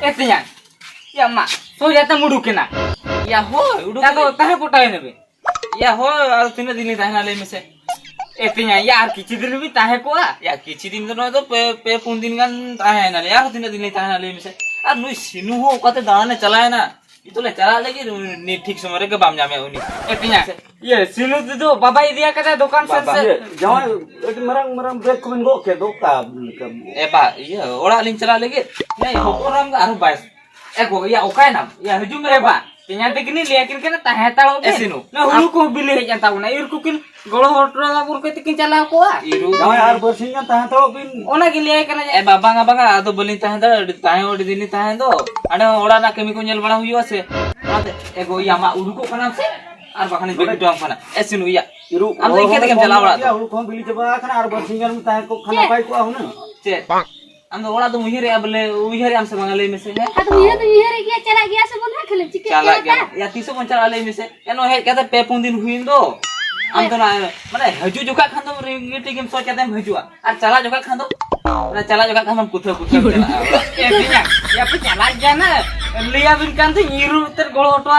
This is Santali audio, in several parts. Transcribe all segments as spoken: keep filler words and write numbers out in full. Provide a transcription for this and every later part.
ᱮ ᱛᱮᱧᱟᱝ, ᱭᱟ ᱢᱟ, ᱥᱚᱡᱟ ᱛᱮᱢ ᱩᱰᱩᱠ ᱮᱱᱟ᱾ ᱭᱟ ᱦᱳᱭ, ᱩᱰᱩᱠ ᱟᱫᱚ ᱮᱱᱟᱹᱧ᱾ ᱛᱟᱦᱮᱸ ᱯᱚᱴᱟᱣ ᱮᱱᱟ ᱵᱮᱱ? ᱭᱟ ᱦᱳᱭ, ᱟᱫᱚ ᱛᱤᱱᱟᱹᱜ ᱫᱤᱱ ᱞᱤᱧ ᱛᱟᱦᱮᱱᱟ ᱞᱟᱹᱭ ᱢᱮᱥᱮ? ᱮ ᱛᱮᱧᱟᱝ, ᱭᱟ ᱟᱨ ᱠᱤᱪᱷᱩ ᱫᱤᱱ ᱵᱤᱱ ᱛᱟᱦᱮᱸ ᱠᱚᱜᱼᱟ᱾ ᱭᱟ ᱠᱤᱪᱷᱩ ᱫᱤᱱ ᱫᱚ ᱱᱚᱜᱼᱚᱭ ᱫᱚ ᱯᱮ, ᱯᱮ ᱯᱩᱱ ᱫᱤᱱ ᱜᱟᱱ ᱛᱟᱦᱮᱸᱭᱮᱱᱟᱞᱮ, ᱟᱨᱦᱚᱸ ᱛᱤᱱᱟᱹᱜ ᱫᱤᱱ ᱞᱤᱧ ᱛᱟᱦᱮᱱᱟ ᱞᱟᱹᱭ ᱢᱮᱥᱮ? ᱟᱨ ᱱᱩᱭ ᱥᱤᱱᱩ ᱦᱚᱸ ᱚᱠᱟᱛᱮ ᱫᱟᱬᱟᱱᱮ ᱪᱟᱞᱟᱣᱮᱱᱟ? ᱱᱤᱛᱚᱜ ᱞᱮ ᱪᱟᱞᱟᱜ ᱞᱟᱹᱜᱤᱫ, ᱩᱱᱤ ᱴᱷᱤᱠ ᱥᱚᱢᱚᱭ ᱨᱮᱜᱮ ᱵᱟᱢ ᱧᱟᱢᱮᱭᱟ ᱩᱱᱤ᱾ ᱮ ᱛᱮᱧᱟᱝ, ᱤᱭᱟᱹ ᱥᱤᱱᱩ ᱛᱮᱫᱚ ᱵᱟᱵᱟᱭ ᱤᱫᱤᱭᱟ ᱠᱟᱫᱟ ᱫᱚᱠᱟᱱ ᱥᱮᱫ ᱵᱟᱵᱟ᱾ ᱥᱮ? ᱤᱭᱟᱹ, ᱡᱟᱶᱟᱭ, ᱟᱹᱰᱤ ᱢᱟᱨᱟᱝ ᱢᱟᱨᱟᱝ ᱵᱮᱜᱽ ᱠᱚᱵᱤᱱ ᱜᱚᱜ ᱠᱮᱫ ᱫᱚ, ᱚᱠᱟ ᱞᱮᱠᱟ? ᱮ ᱵᱟ, ᱤᱭᱟᱹ, ᱚᱲᱟᱜ ᱞᱤᱧ ᱪᱟᱞᱟᱜ ᱞᱟᱹᱜᱤᱫ᱾ ᱦᱮᱸ, ᱦᱚᱯᱚᱱ ᱨᱟᱢ ᱫᱚ ᱟᱨᱦᱚᱸ ᱵᱟᱭ ᱮ ᱜᱚ, ᱭᱟ, ᱚᱠᱟᱭᱮᱱᱟᱢ? ᱭᱟ, ᱦᱤᱡᱩᱜ ᱢᱮ ᱮ ᱵᱟ᱾ ᱵᱟ, ᱛᱮᱧᱟᱝ ᱛᱟᱹᱠᱤᱱᱤᱧ ᱞᱟᱹᱭ ᱟᱹᱠᱤᱱ ᱠᱟᱱᱟ, ᱛᱟᱦᱮᱸ ᱦᱟᱛᱟᱲᱚᱜ ᱮ ᱵᱤᱱ᱾ ᱥᱤᱱᱩ᱾ ᱱᱚᱣᱟ ᱦᱩᱲᱩ ᱠᱚ ᱵᱤᱞᱤ ᱦᱮᱡ ᱮᱱ ᱛᱟᱵᱚᱱᱟ, ᱤᱨ ᱠᱚᱠᱤᱱ ᱜᱚᱲᱚ ᱦᱚᱴᱚ ᱟᱵᱚᱱ ᱠᱷᱟᱡ ᱛᱤᱠᱤᱱ ᱪᱟᱞᱟᱣ ᱠᱚᱜᱼᱟ᱾ ᱤᱨᱩ᱾ ᱡᱟᱶᱟᱭ ᱟᱨ ᱵᱟᱨᱥᱤᱧ ᱜᱟᱱ ᱛᱟᱦᱮᱸ ᱦᱟᱛᱟᱲᱚᱜ ᱵᱤᱱ᱾ ᱚᱱᱟ ᱜᱮ ᱞᱟᱹᱭ ᱟᱭ ᱠᱟᱱᱟ ᱡᱮ ᱮ ᱵᱟ, ᱵᱟᱝᱟ, ᱵᱟᱝᱟ, ᱟᱫᱚ ᱵᱟᱹᱞᱤᱧ ᱛᱟᱦᱮᱸ ᱫᱟᱲᱮᱭᱟᱜᱼᱟ, ᱟᱹᱰᱤ, ᱛᱟᱦᱮᱸ ᱦᱚᱸ ᱟᱹᱰᱤ ᱫᱤᱱ ᱞᱤᱧ ᱛᱟᱦᱮᱸ ᱫᱚ᱾ ᱟᱸᱰᱮ ᱦᱚᱸ ᱚᱲᱟᱜ ᱨᱮᱱᱟᱜ ᱠᱟᱹᱢᱤ ᱠᱚ ᱧᱮᱞ ᱵᱟᱲᱟ ᱦᱩᱭᱩᱜᱼᱟ ᱥᱮ᱾ ᱚᱱᱟᱛᱮ, ᱮ ᱜᱚ, ᱭᱟ, ᱢᱟ ᱩᱰᱩᱠᱚᱜ ᱠᱟᱱᱟᱢ ᱥᱮ᱾ ᱟᱨ ᱵᱟᱠᱷᱟᱱᱤᱧ ᱵᱟᱹᱜᱤ ᱦᱚᱴᱚᱣᱟᱢ ᱠᱟᱱᱟ᱾ ᱮ ᱥᱤᱱᱩ, ᱭᱟ᱾ ᱤᱨᱩ, ᱟᱢ ᱫᱚ ᱤᱱᱠᱟᱹ ᱛᱮᱜᱮᱢ ᱪᱟᱞᱟᱣ ᱚᱲᱟᱜ ᱫᱚ᱾ ᱦᱩᱲᱩ ᱠᱚᱦᱚᱸ ᱵᱤᱞᱤ ᱪᱟᱵᱟ ᱟᱠᱟᱱᱟ, ᱟᱨ ᱵᱟᱨᱥᱤᱧ ᱜᱟᱱ ᱛᱟᱦᱮᱸ ᱠᱚᱜ ᱠᱷᱟᱱ ᱪᱮᱫ? ᱱᱟᱯᱟᱭ ᱠᱚᱜᱼᱟ ᱦᱩᱱᱟᱹᱝ᱾ ᱪᱮᱫ? ᱟᱢ ᱫᱚ ᱚᱲᱟᱜ ᱫᱚᱢ ᱩᱭᱦᱟᱹᱨᱮᱜᱼᱟ ᱵᱚᱞᱮ, ᱩᱭᱦᱟᱹᱨᱮᱜ ᱟᱢ ᱥᱮ ᱵᱟᱝᱟ ᱞᱟᱹᱭ ᱢᱮᱥᱮ, ᱦᱮᱸ? ᱟᱫᱚ ᱩᱭᱦᱟᱹᱨ ᱫᱚᱧ ᱩᱭᱦᱟᱹᱨᱮᱫ ᱜᱮᱭᱟ, ᱪᱟᱞᱟᱜ ᱜᱮᱭᱟ ᱥᱮ ᱵᱚᱱ ᱦᱟᱸᱜ, ᱠᱷᱟᱹᱞᱤᱢ ᱪᱤᱠᱟᱹᱜ ᱪᱟᱞᱟᱜ ᱠᱟᱱᱟ ᱜᱮᱭᱟ᱾ ᱛᱟ? ᱭᱟ, ᱛᱤᱥᱚᱜ ᱵᱚᱱ ᱪᱟᱞᱟᱜᱼᱟ ᱞᱟᱹᱭ ᱢᱮᱥᱮ? ᱭᱟ, ᱱᱚᱣᱟ ᱦᱮᱡ ᱠᱟᱛᱮ ᱯᱮ ᱯᱩᱱ ᱫᱤᱱ ᱦᱩᱭᱮᱱ ᱫᱚ᱾ ᱟᱢ ᱫᱚ ᱱᱟ-, ᱢᱟᱱᱮ, ᱦᱤᱡᱩᱜ ᱡᱚᱠᱷᱟᱜ ᱠᱷᱟᱱ ᱫᱚ ᱨᱮᱸᱜᱮᱡ ᱛᱮᱜᱮᱢ ᱥᱚᱡ ᱠᱟᱛᱮᱢ ᱦᱤᱡᱩᱜᱼᱟ᱾ ᱟᱨ ᱪᱟᱞᱟᱜ ᱡᱚᱠᱷᱟᱜ ᱠᱷᱟᱱ ᱫᱚ, ᱚᱱᱟ ᱪᱟᱞᱟᱜ ᱡᱚᱠᱷᱟᱜ ᱠᱷᱟᱱ ᱫᱚᱢ ᱠᱩᱛᱷᱟᱹ ᱠᱩᱛᱷᱟᱹᱢ ᱪᱟᱞᱟᱜᱼᱟ ᱚᱲᱟᱜ᱾ ᱮ ᱵᱤᱧᱟ, ᱭᱟ ᱯᱮ ᱪᱟᱞᱟᱜ ᱜᱮᱭᱟ ᱱᱟ? ᱞᱟᱹᱭᱟᱵᱤᱱ ᱠᱟᱱ ᱫᱚᱧ, ᱤᱨᱩ ᱩᱛᱟᱹᱨ ᱜᱚᱲᱚ ᱦᱚᱴᱚ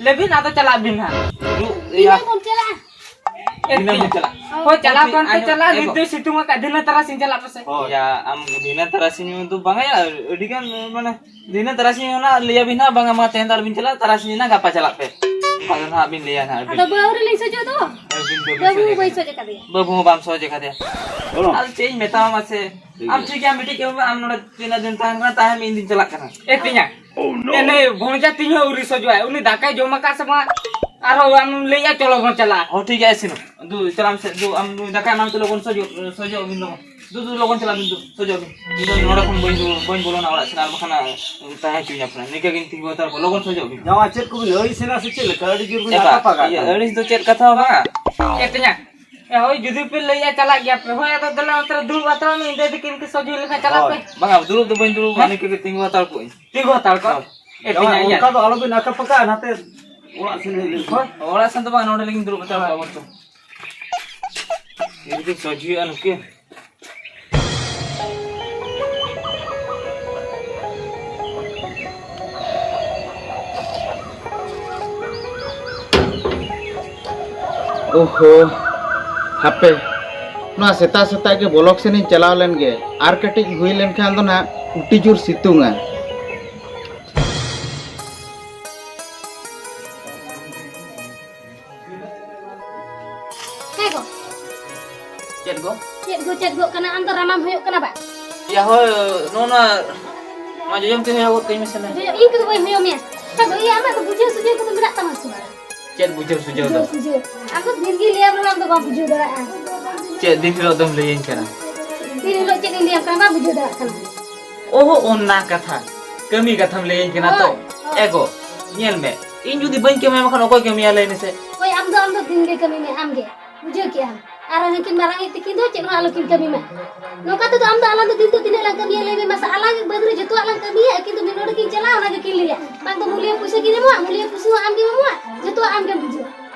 ᱞᱮᱵᱤᱱ, ᱟᱫᱚ ᱪᱟᱞᱟᱜ ᱵᱤᱱ ᱦᱟᱸᱜ᱾ ᱤᱨᱩ, ᱭᱟ᱾ ᱛᱤᱱᱟᱹᱜ ᱵᱚᱱ ᱪᱟᱞᱟᱜᱼᱟ? ᱮ, ᱫᱷᱤᱱᱟᱹᱱ ᱵᱚᱱ ᱪᱟᱞᱟᱜ᱾ ᱦᱳᱭ, ᱪᱟᱞᱟᱣ ᱦᱳᱭ, ᱠᱟᱱ ᱯᱮ ᱟᱸᱡᱚᱢ, ᱪᱟᱞᱟᱜ, ᱮ ᱱᱤᱛ ᱜᱚ᱾ ᱫᱚᱭ ᱥᱤᱛᱩᱝ ᱟᱠᱟᱫ, ᱫᱷᱤᱱᱟᱹᱱ ᱛᱟᱨᱟᱥᱤᱧ ᱪᱟᱞᱟᱜ ᱯᱮᱥᱮ᱾ ᱦᱳᱭ᱾ ᱭᱟ, ᱟᱢ ᱫᱷᱤᱱᱟᱹᱱ ᱛᱟᱨᱟᱥᱤᱧ ᱫᱚ ᱵᱟᱝᱟ, ᱭᱟ, ᱟᱹᱰᱤ ᱜᱟᱱ, ᱢᱟᱱᱮ, ᱫᱷᱤᱱᱟᱹᱱ ᱛᱟᱨᱟᱥᱤᱧ ᱚᱱᱟ ᱞᱟᱹᱭᱟᱵᱤᱱ ᱦᱟᱸᱜ, ᱵᱟᱝᱟ, ᱢᱟ, ᱛᱮᱦᱮᱧ ᱫᱚ ᱟᱞᱚᱵᱤᱱ ᱪᱟᱞᱟᱜᱼᱟ, ᱛᱟᱨᱟᱥᱤᱧ ᱱᱟᱜ ᱜᱟᱯᱟ ᱪᱟᱞᱟᱜ ᱯᱮ᱾ ᱚᱱᱠᱟ ᱫᱚ ᱱᱟᱦᱟᱜ ᱵᱤᱱ ᱞᱟᱹᱭᱟ ᱱᱟᱦᱟᱜ ᱟᱹᱵᱤᱱ᱾ ᱟᱫᱚ ᱵᱟᱹᱦᱩ ᱟᱹᱣᱨᱤ ᱞᱤᱧ ᱥᱚᱡᱚᱜ ᱫᱚ᱾ ᱟᱹᱵᱤᱱ ᱵᱟᱹᱵᱤᱱ ᱵᱟᱹᱵᱩ ᱥᱚᱡᱚᱭ ᱦᱚᱸ ᱵᱟᱹᱧ ᱠᱟᱫᱮᱭᱟ᱾ ᱥᱚᱡᱚ ᱠᱟᱫᱮᱭᱟ᱾ ᱵᱟᱹᱵᱩ ᱦᱚᱸ ᱵᱟᱢ ᱥᱚᱡᱚ ᱠᱟᱫᱮᱭᱟ᱾ ᱟᱫᱚ ᱪᱮᱫ ᱤᱧ ᱢᱮᱛᱟᱢᱟ ᱢᱟᱥᱮ? ᱴᱷᱤᱠ ᱟᱢ ᱜᱮᱭᱟ᱾ ᱴᱷᱤᱠ ᱜᱮᱭᱟ, ᱢᱤᱫᱴᱤᱡ ᱠᱟᱹᱢᱤ ᱢᱮ, ᱟᱢ ᱱᱚᱰᱮ ᱛᱤᱱᱟᱹᱜ ᱫᱤᱱ ᱛᱟᱦᱮᱱ ᱠᱟᱱᱟ, ᱛᱟᱦᱮᱱ ᱢᱮ, ᱤᱧ ᱫᱩᱧ ᱪᱟᱞᱟᱜ ᱠᱟᱱᱟ᱾ ᱮ ᱛᱮᱧᱟ, ᱚ, no᱾ ᱮᱱᱮ ᱵᱷᱚᱸᱡᱟ ᱛᱤᱧ ᱦᱚᱸ ᱟᱹᱣᱨᱤ ᱥᱚᱡᱚᱜᱼᱟᱭ᱾ ᱩᱱᱤ ᱫᱟᱠᱟᱭ ᱡᱚᱢ ᱟᱠᱟᱫ ᱥᱮ ᱵᱟᱝ? ᱟᱨᱦᱚᱸ ᱟᱢᱮᱢ ᱞᱟᱹᱭᱮᱜᱼᱟ, ᱪᱚᱞᱚ ᱵᱚᱱ ᱪᱟᱞᱟᱜᱼᱟ᱾ ᱦᱚᱸ, ᱴᱷᱤᱠ ᱜᱮᱭᱟ, ᱤᱥᱤᱱ᱾ ᱫᱩ, ᱪᱟᱞᱟᱜ ᱢᱮᱥᱮ᱾ ᱫᱩ, ᱟᱢ ᱱᱩᱭ ᱫᱟᱠᱟ ᱮᱢᱟᱢ ᱛᱮ ᱞᱚᱜᱚᱱ ᱥᱚᱡᱚᱜ, ᱥᱚᱡᱚᱜ ᱟᱹᱵᱤᱱ ᱞᱚᱜᱚᱱ᱾ ᱫᱩ, ᱫᱩ, ᱞᱚᱜᱚᱱ ᱪᱟᱞᱟᱜ ᱵᱤᱱ, ᱫᱩ, ᱥᱚᱡᱚᱜ ᱵᱤᱱ᱾ ᱤᱧ ᱫᱚ ᱱᱚᱰᱮ ᱠᱷᱚᱱ ᱵᱟᱹᱧ ᱨᱩᱣᱟᱹᱲ, ᱵᱟᱹᱧ ᱵᱚᱞᱚᱱᱟ ᱚᱲᱟᱜ ᱥᱮᱱ, ᱟᱨ ᱵᱟᱠᱷᱟᱱ ᱛᱟᱦᱮᱸ ᱦᱚᱪᱚᱧ ᱟᱯᱮ᱾ ᱱᱤᱝᱠᱟᱹ ᱜᱤᱧ ᱛᱤᱸᱜᱩ ᱦᱟᱛᱟᱲ ᱠᱚᱜᱼᱟ᱾ ᱞᱚᱜᱚᱱ ᱥᱚᱡᱚᱜ ᱵᱤᱱ᱾ ᱡᱟᱶᱟᱭ, ᱪᱮᱫ ᱠᱚᱵᱤᱱ ᱟᱹᱲᱤᱥ ᱮᱱᱟ ᱥᱮ ᱪᱮᱫ ᱞᱮᱠᱟ? ᱟᱹᱰᱤ ᱡᱳᱨ ᱵᱤᱱ ᱮ ᱵᱟ, ᱟᱠᱟᱯᱟᱠᱟ ᱤᱭᱟᱹ, ᱠᱟᱱᱟ᱾ ᱟᱹᱲᱤᱥ ᱫᱚ ᱪᱮᱫ ᱠᱟᱛᱷᱟ ᱦᱚᱸ ᱵᱟᱝᱟ᱾ ᱮ ᱛᱮᱧᱟ, ᱮ, ᱦᱳᱭ, ᱡᱩᱫᱤ ᱯᱮ ᱞᱟᱹᱭᱟ ᱪᱟᱞᱟᱜ ᱜᱮᱭᱟ ᱯᱮ, ᱦᱳᱭ, ᱟᱫᱚ ᱫᱮᱞᱟ ᱱᱚᱛᱮ ᱨᱮ ᱫᱩᱲᱩᱵ ᱦᱟᱛᱟᱲᱚᱜ ᱢᱮ, ᱤᱧ ᱫᱟᱹᱭ ᱛᱟᱹᱠᱤᱱ ᱠᱤᱱ ᱥᱚᱡᱷᱮ ᱞᱮᱠᱷᱟᱱ ᱪᱟᱞᱟᱜ ᱦᱳᱭ᱾ ᱯᱮ᱾ ᱵᱟᱝᱟ, ᱫᱩᱲᱩᱵ ᱫᱚ ᱵᱟᱹᱧ ᱫᱩᱲᱩᱵᱼᱟ, ᱦᱮᱸ? ᱱᱤᱝᱠᱟᱹ ᱜᱮ ᱛᱤᱸᱜᱩ ᱦᱟᱛᱟᱲ ᱠᱚᱜᱼᱟᱹᱧ᱾ ᱛᱤᱸᱜᱩ ᱦᱟᱛᱟᱲ ᱠᱚ᱾ ᱦᱳᱭ᱾ ᱮ ᱛᱮᱧᱟ, ᱡᱟᱶᱟᱭ, ᱤᱭᱟᱹ᱾ ᱚᱱᱠᱟ ᱫᱚ ᱟᱞᱚᱵᱤᱱ ᱟᱠᱟᱯᱟᱠᱟ, ᱱᱟᱛᱮ ᱚᱲᱟᱜ ᱥᱮᱱ ᱦᱮᱡ ᱞᱮᱱ᱾ ᱦᱳᱭ, ᱚᱲᱟᱜ ᱥᱮᱱ ᱫᱚ ᱵᱟᱝ, ᱱᱚᱰᱮ ᱞᱤᱧ ᱫᱩᱲᱩᱵ ᱦᱟᱛᱟᱲ ᱠᱚᱜᱼᱟ ᱵᱚᱨᱪᱚᱝ᱾ ᱛᱤᱨᱮᱠᱤᱱ ᱥᱚᱡᱷᱮᱜᱼᱟ ᱱᱩᱠᱤᱱ? ᱳᱦᱳ, ᱦᱟᱯᱮ, ᱱᱚᱣᱟ ᱥᱮᱛᱟᱜ ᱥᱮᱛᱟᱜ ᱜᱮ ᱵᱞᱚᱠ ᱥᱮᱱ ᱤᱧ ᱪᱟᱞᱟᱣ ᱞᱮᱱ ᱜᱮ, ᱟᱨ ᱠᱟᱹᱴᱤᱡ ᱦᱩᱭ ᱞᱮᱱᱠᱷᱟᱱ ᱫᱚ ᱱᱟᱦᱟᱜ ᱩᱴᱤ ᱡᱳᱨ ᱥᱤᱛᱩᱝᱟ᱾ ᱦᱮᱸ ᱜᱚ᱾ ᱪᱮᱫ ᱜᱚ? ᱪᱮᱫ ᱜᱚ, ᱪᱮᱫ ᱜᱚ ᱠᱟᱱᱟ? ᱟᱢ ᱫᱚ ᱨᱟᱢᱟᱢ ᱦᱩᱭᱩᱜ ᱠᱟᱱᱟ ᱵᱟ? ᱭᱟ ᱦᱳᱭ, ᱱᱚᱜᱼᱚ ᱱᱟ, ᱱᱚᱣᱟ ᱡᱚᱡᱚᱢ ᱛᱤ ᱦᱚᱭᱚ ᱜᱚᱫ ᱠᱟᱹᱧ ᱢᱮᱥᱮ ᱱᱟ᱾ ᱡᱚᱡᱚ, ᱤᱧ ᱠᱚᱫᱚ ᱵᱟᱹᱧ ᱦᱩᱭᱩᱜ ᱢᱮᱭᱟ᱾ ᱦᱮᱸ ᱜᱚ, ᱤᱭᱟᱹ, ᱟᱢᱟᱜ ᱫᱚ ᱵᱩᱡᱷᱟᱹᱣ ᱥᱩᱡᱷᱟᱹᱣ ᱠᱚᱫᱚ ᱢᱮᱱᱟᱜ ᱛᱟᱢᱟ ᱥᱮ ᱵᱟᱝ? ᱪᱮᱫ ᱵᱩᱡᱷᱟᱹᱣ ᱥᱩᱡᱷᱟᱹᱣ ᱫᱚ? ᱵᱩᱡᱷᱟᱹᱣ ᱥᱩᱡᱷᱟᱹᱣ᱾ ᱟᱢ ᱫᱚ ᱫᱤᱱ ᱜᱮ ᱞᱟᱹᱭᱟᱢ ᱨᱮᱦᱚᱸ ᱟᱢ ᱫᱚ ᱵᱟᱢ ᱵᱩᱡᱷᱟᱹᱣ ᱫᱟᱲᱮᱭᱟᱜᱼᱟ᱾ ᱪᱮᱫ ᱫᱤᱱ ᱦᱤᱞᱳᱜ ᱫᱚᱢ ᱞᱟᱹᱭᱟᱹᱧ ᱠᱟᱱᱟ? ᱫᱤᱱ ᱦᱤᱞᱳᱜ ᱪᱮᱫ ᱤᱧ ᱞᱟᱹᱭᱟᱢ ᱠᱟᱱᱟ, ᱵᱟᱢ ᱵᱩᱡᱷᱟᱹᱣ ᱫᱟᱲᱮᱭᱟᱜ ᱠᱟᱱᱟ᱾ ᱚᱦᱚ, ᱚᱱᱟ ᱠᱟᱛᱷᱟ᱾ ᱠᱟᱹᱢᱤ ᱠᱟᱛᱷᱟᱢ ᱞᱟᱹᱭᱟᱹᱧ ᱠᱟᱱᱟ ᱛᱚ? ᱦᱳᱭ, ᱦᱳᱭ᱾ ᱮ ᱜᱚ, ᱧᱮᱞ ᱢᱮ, ᱤᱧ ᱡᱩᱫᱤ ᱵᱟᱹᱧ ᱠᱟᱹᱢᱤᱭᱟ, ᱵᱟᱠᱷᱟᱱ ᱚᱠᱚᱭ ᱠᱟᱹᱢᱤᱭᱟ, ᱞᱟᱹᱭ ᱢᱮᱥᱮ? ᱦᱳᱭ, ᱟᱢ ᱫᱚ, ᱟᱢ ᱫᱚ ᱫᱤᱱ ᱜᱮ ᱠᱟᱹᱢᱤ ᱢᱮ, ᱟᱢ ᱜᱮ᱾ ᱵᱩᱡᱷᱟᱹᱣ ᱠᱮᱜᱼᱟᱢ? ᱟᱨ ᱩᱱᱠᱤᱱ ᱢᱟᱨᱟᱝ ᱟᱭᱳ ᱛᱟᱹᱠᱤᱱ ᱫᱚ ᱪᱮᱫ ᱦᱚᱸ ᱟᱞᱚᱠᱤᱱ ᱠᱟᱹᱢᱤ ᱢᱟ᱾ ᱱᱚᱝᱠᱟ ᱛᱮᱫᱚ ᱟᱢ ᱫᱚ ᱟᱞᱟᱝ ᱫᱚ ᱫᱤᱱ ᱫᱚ ᱛᱤᱱᱟᱹᱜ ᱞᱟᱝ ᱠᱟᱹᱢᱤᱭᱟ, ᱞᱟᱹᱭ ᱢᱮ ᱢᱟᱥᱮ? ᱟᱞᱟᱝ ᱵᱟᱹᱫᱽ ᱨᱮ ᱡᱚᱛᱚᱣᱟᱜ ᱞᱟᱝ ᱠᱟᱹᱢᱤᱭᱟ, ᱟᱹᱠᱤᱱ ᱫᱚ ᱢᱤᱫ ᱦᱚᱲ ᱜᱮᱠᱤᱱ ᱪᱟᱞᱟᱜᱼᱟ, ᱚᱱᱟ ᱜᱮᱠᱤᱱ ᱞᱟᱹᱭᱟ᱾ ᱵᱟᱝ ᱫᱚ ᱢᱩᱞᱤᱭᱟᱹ ᱯᱩᱭᱥᱟᱹ ᱠᱤᱱ ᱮᱢᱚᱜᱼᱟ, ᱢᱩᱞᱤᱭᱟᱹ ᱯᱩᱭᱥᱟᱹ ᱦᱚᱸ ᱟᱢ ᱜᱮᱢ ᱮᱢᱚᱜᱼᱟ, ᱡᱚᱛᱚᱣᱟᱜ ᱟᱢ ᱜᱮᱢ ᱵᱩᱡᱷᱟᱹᱣᱟ᱾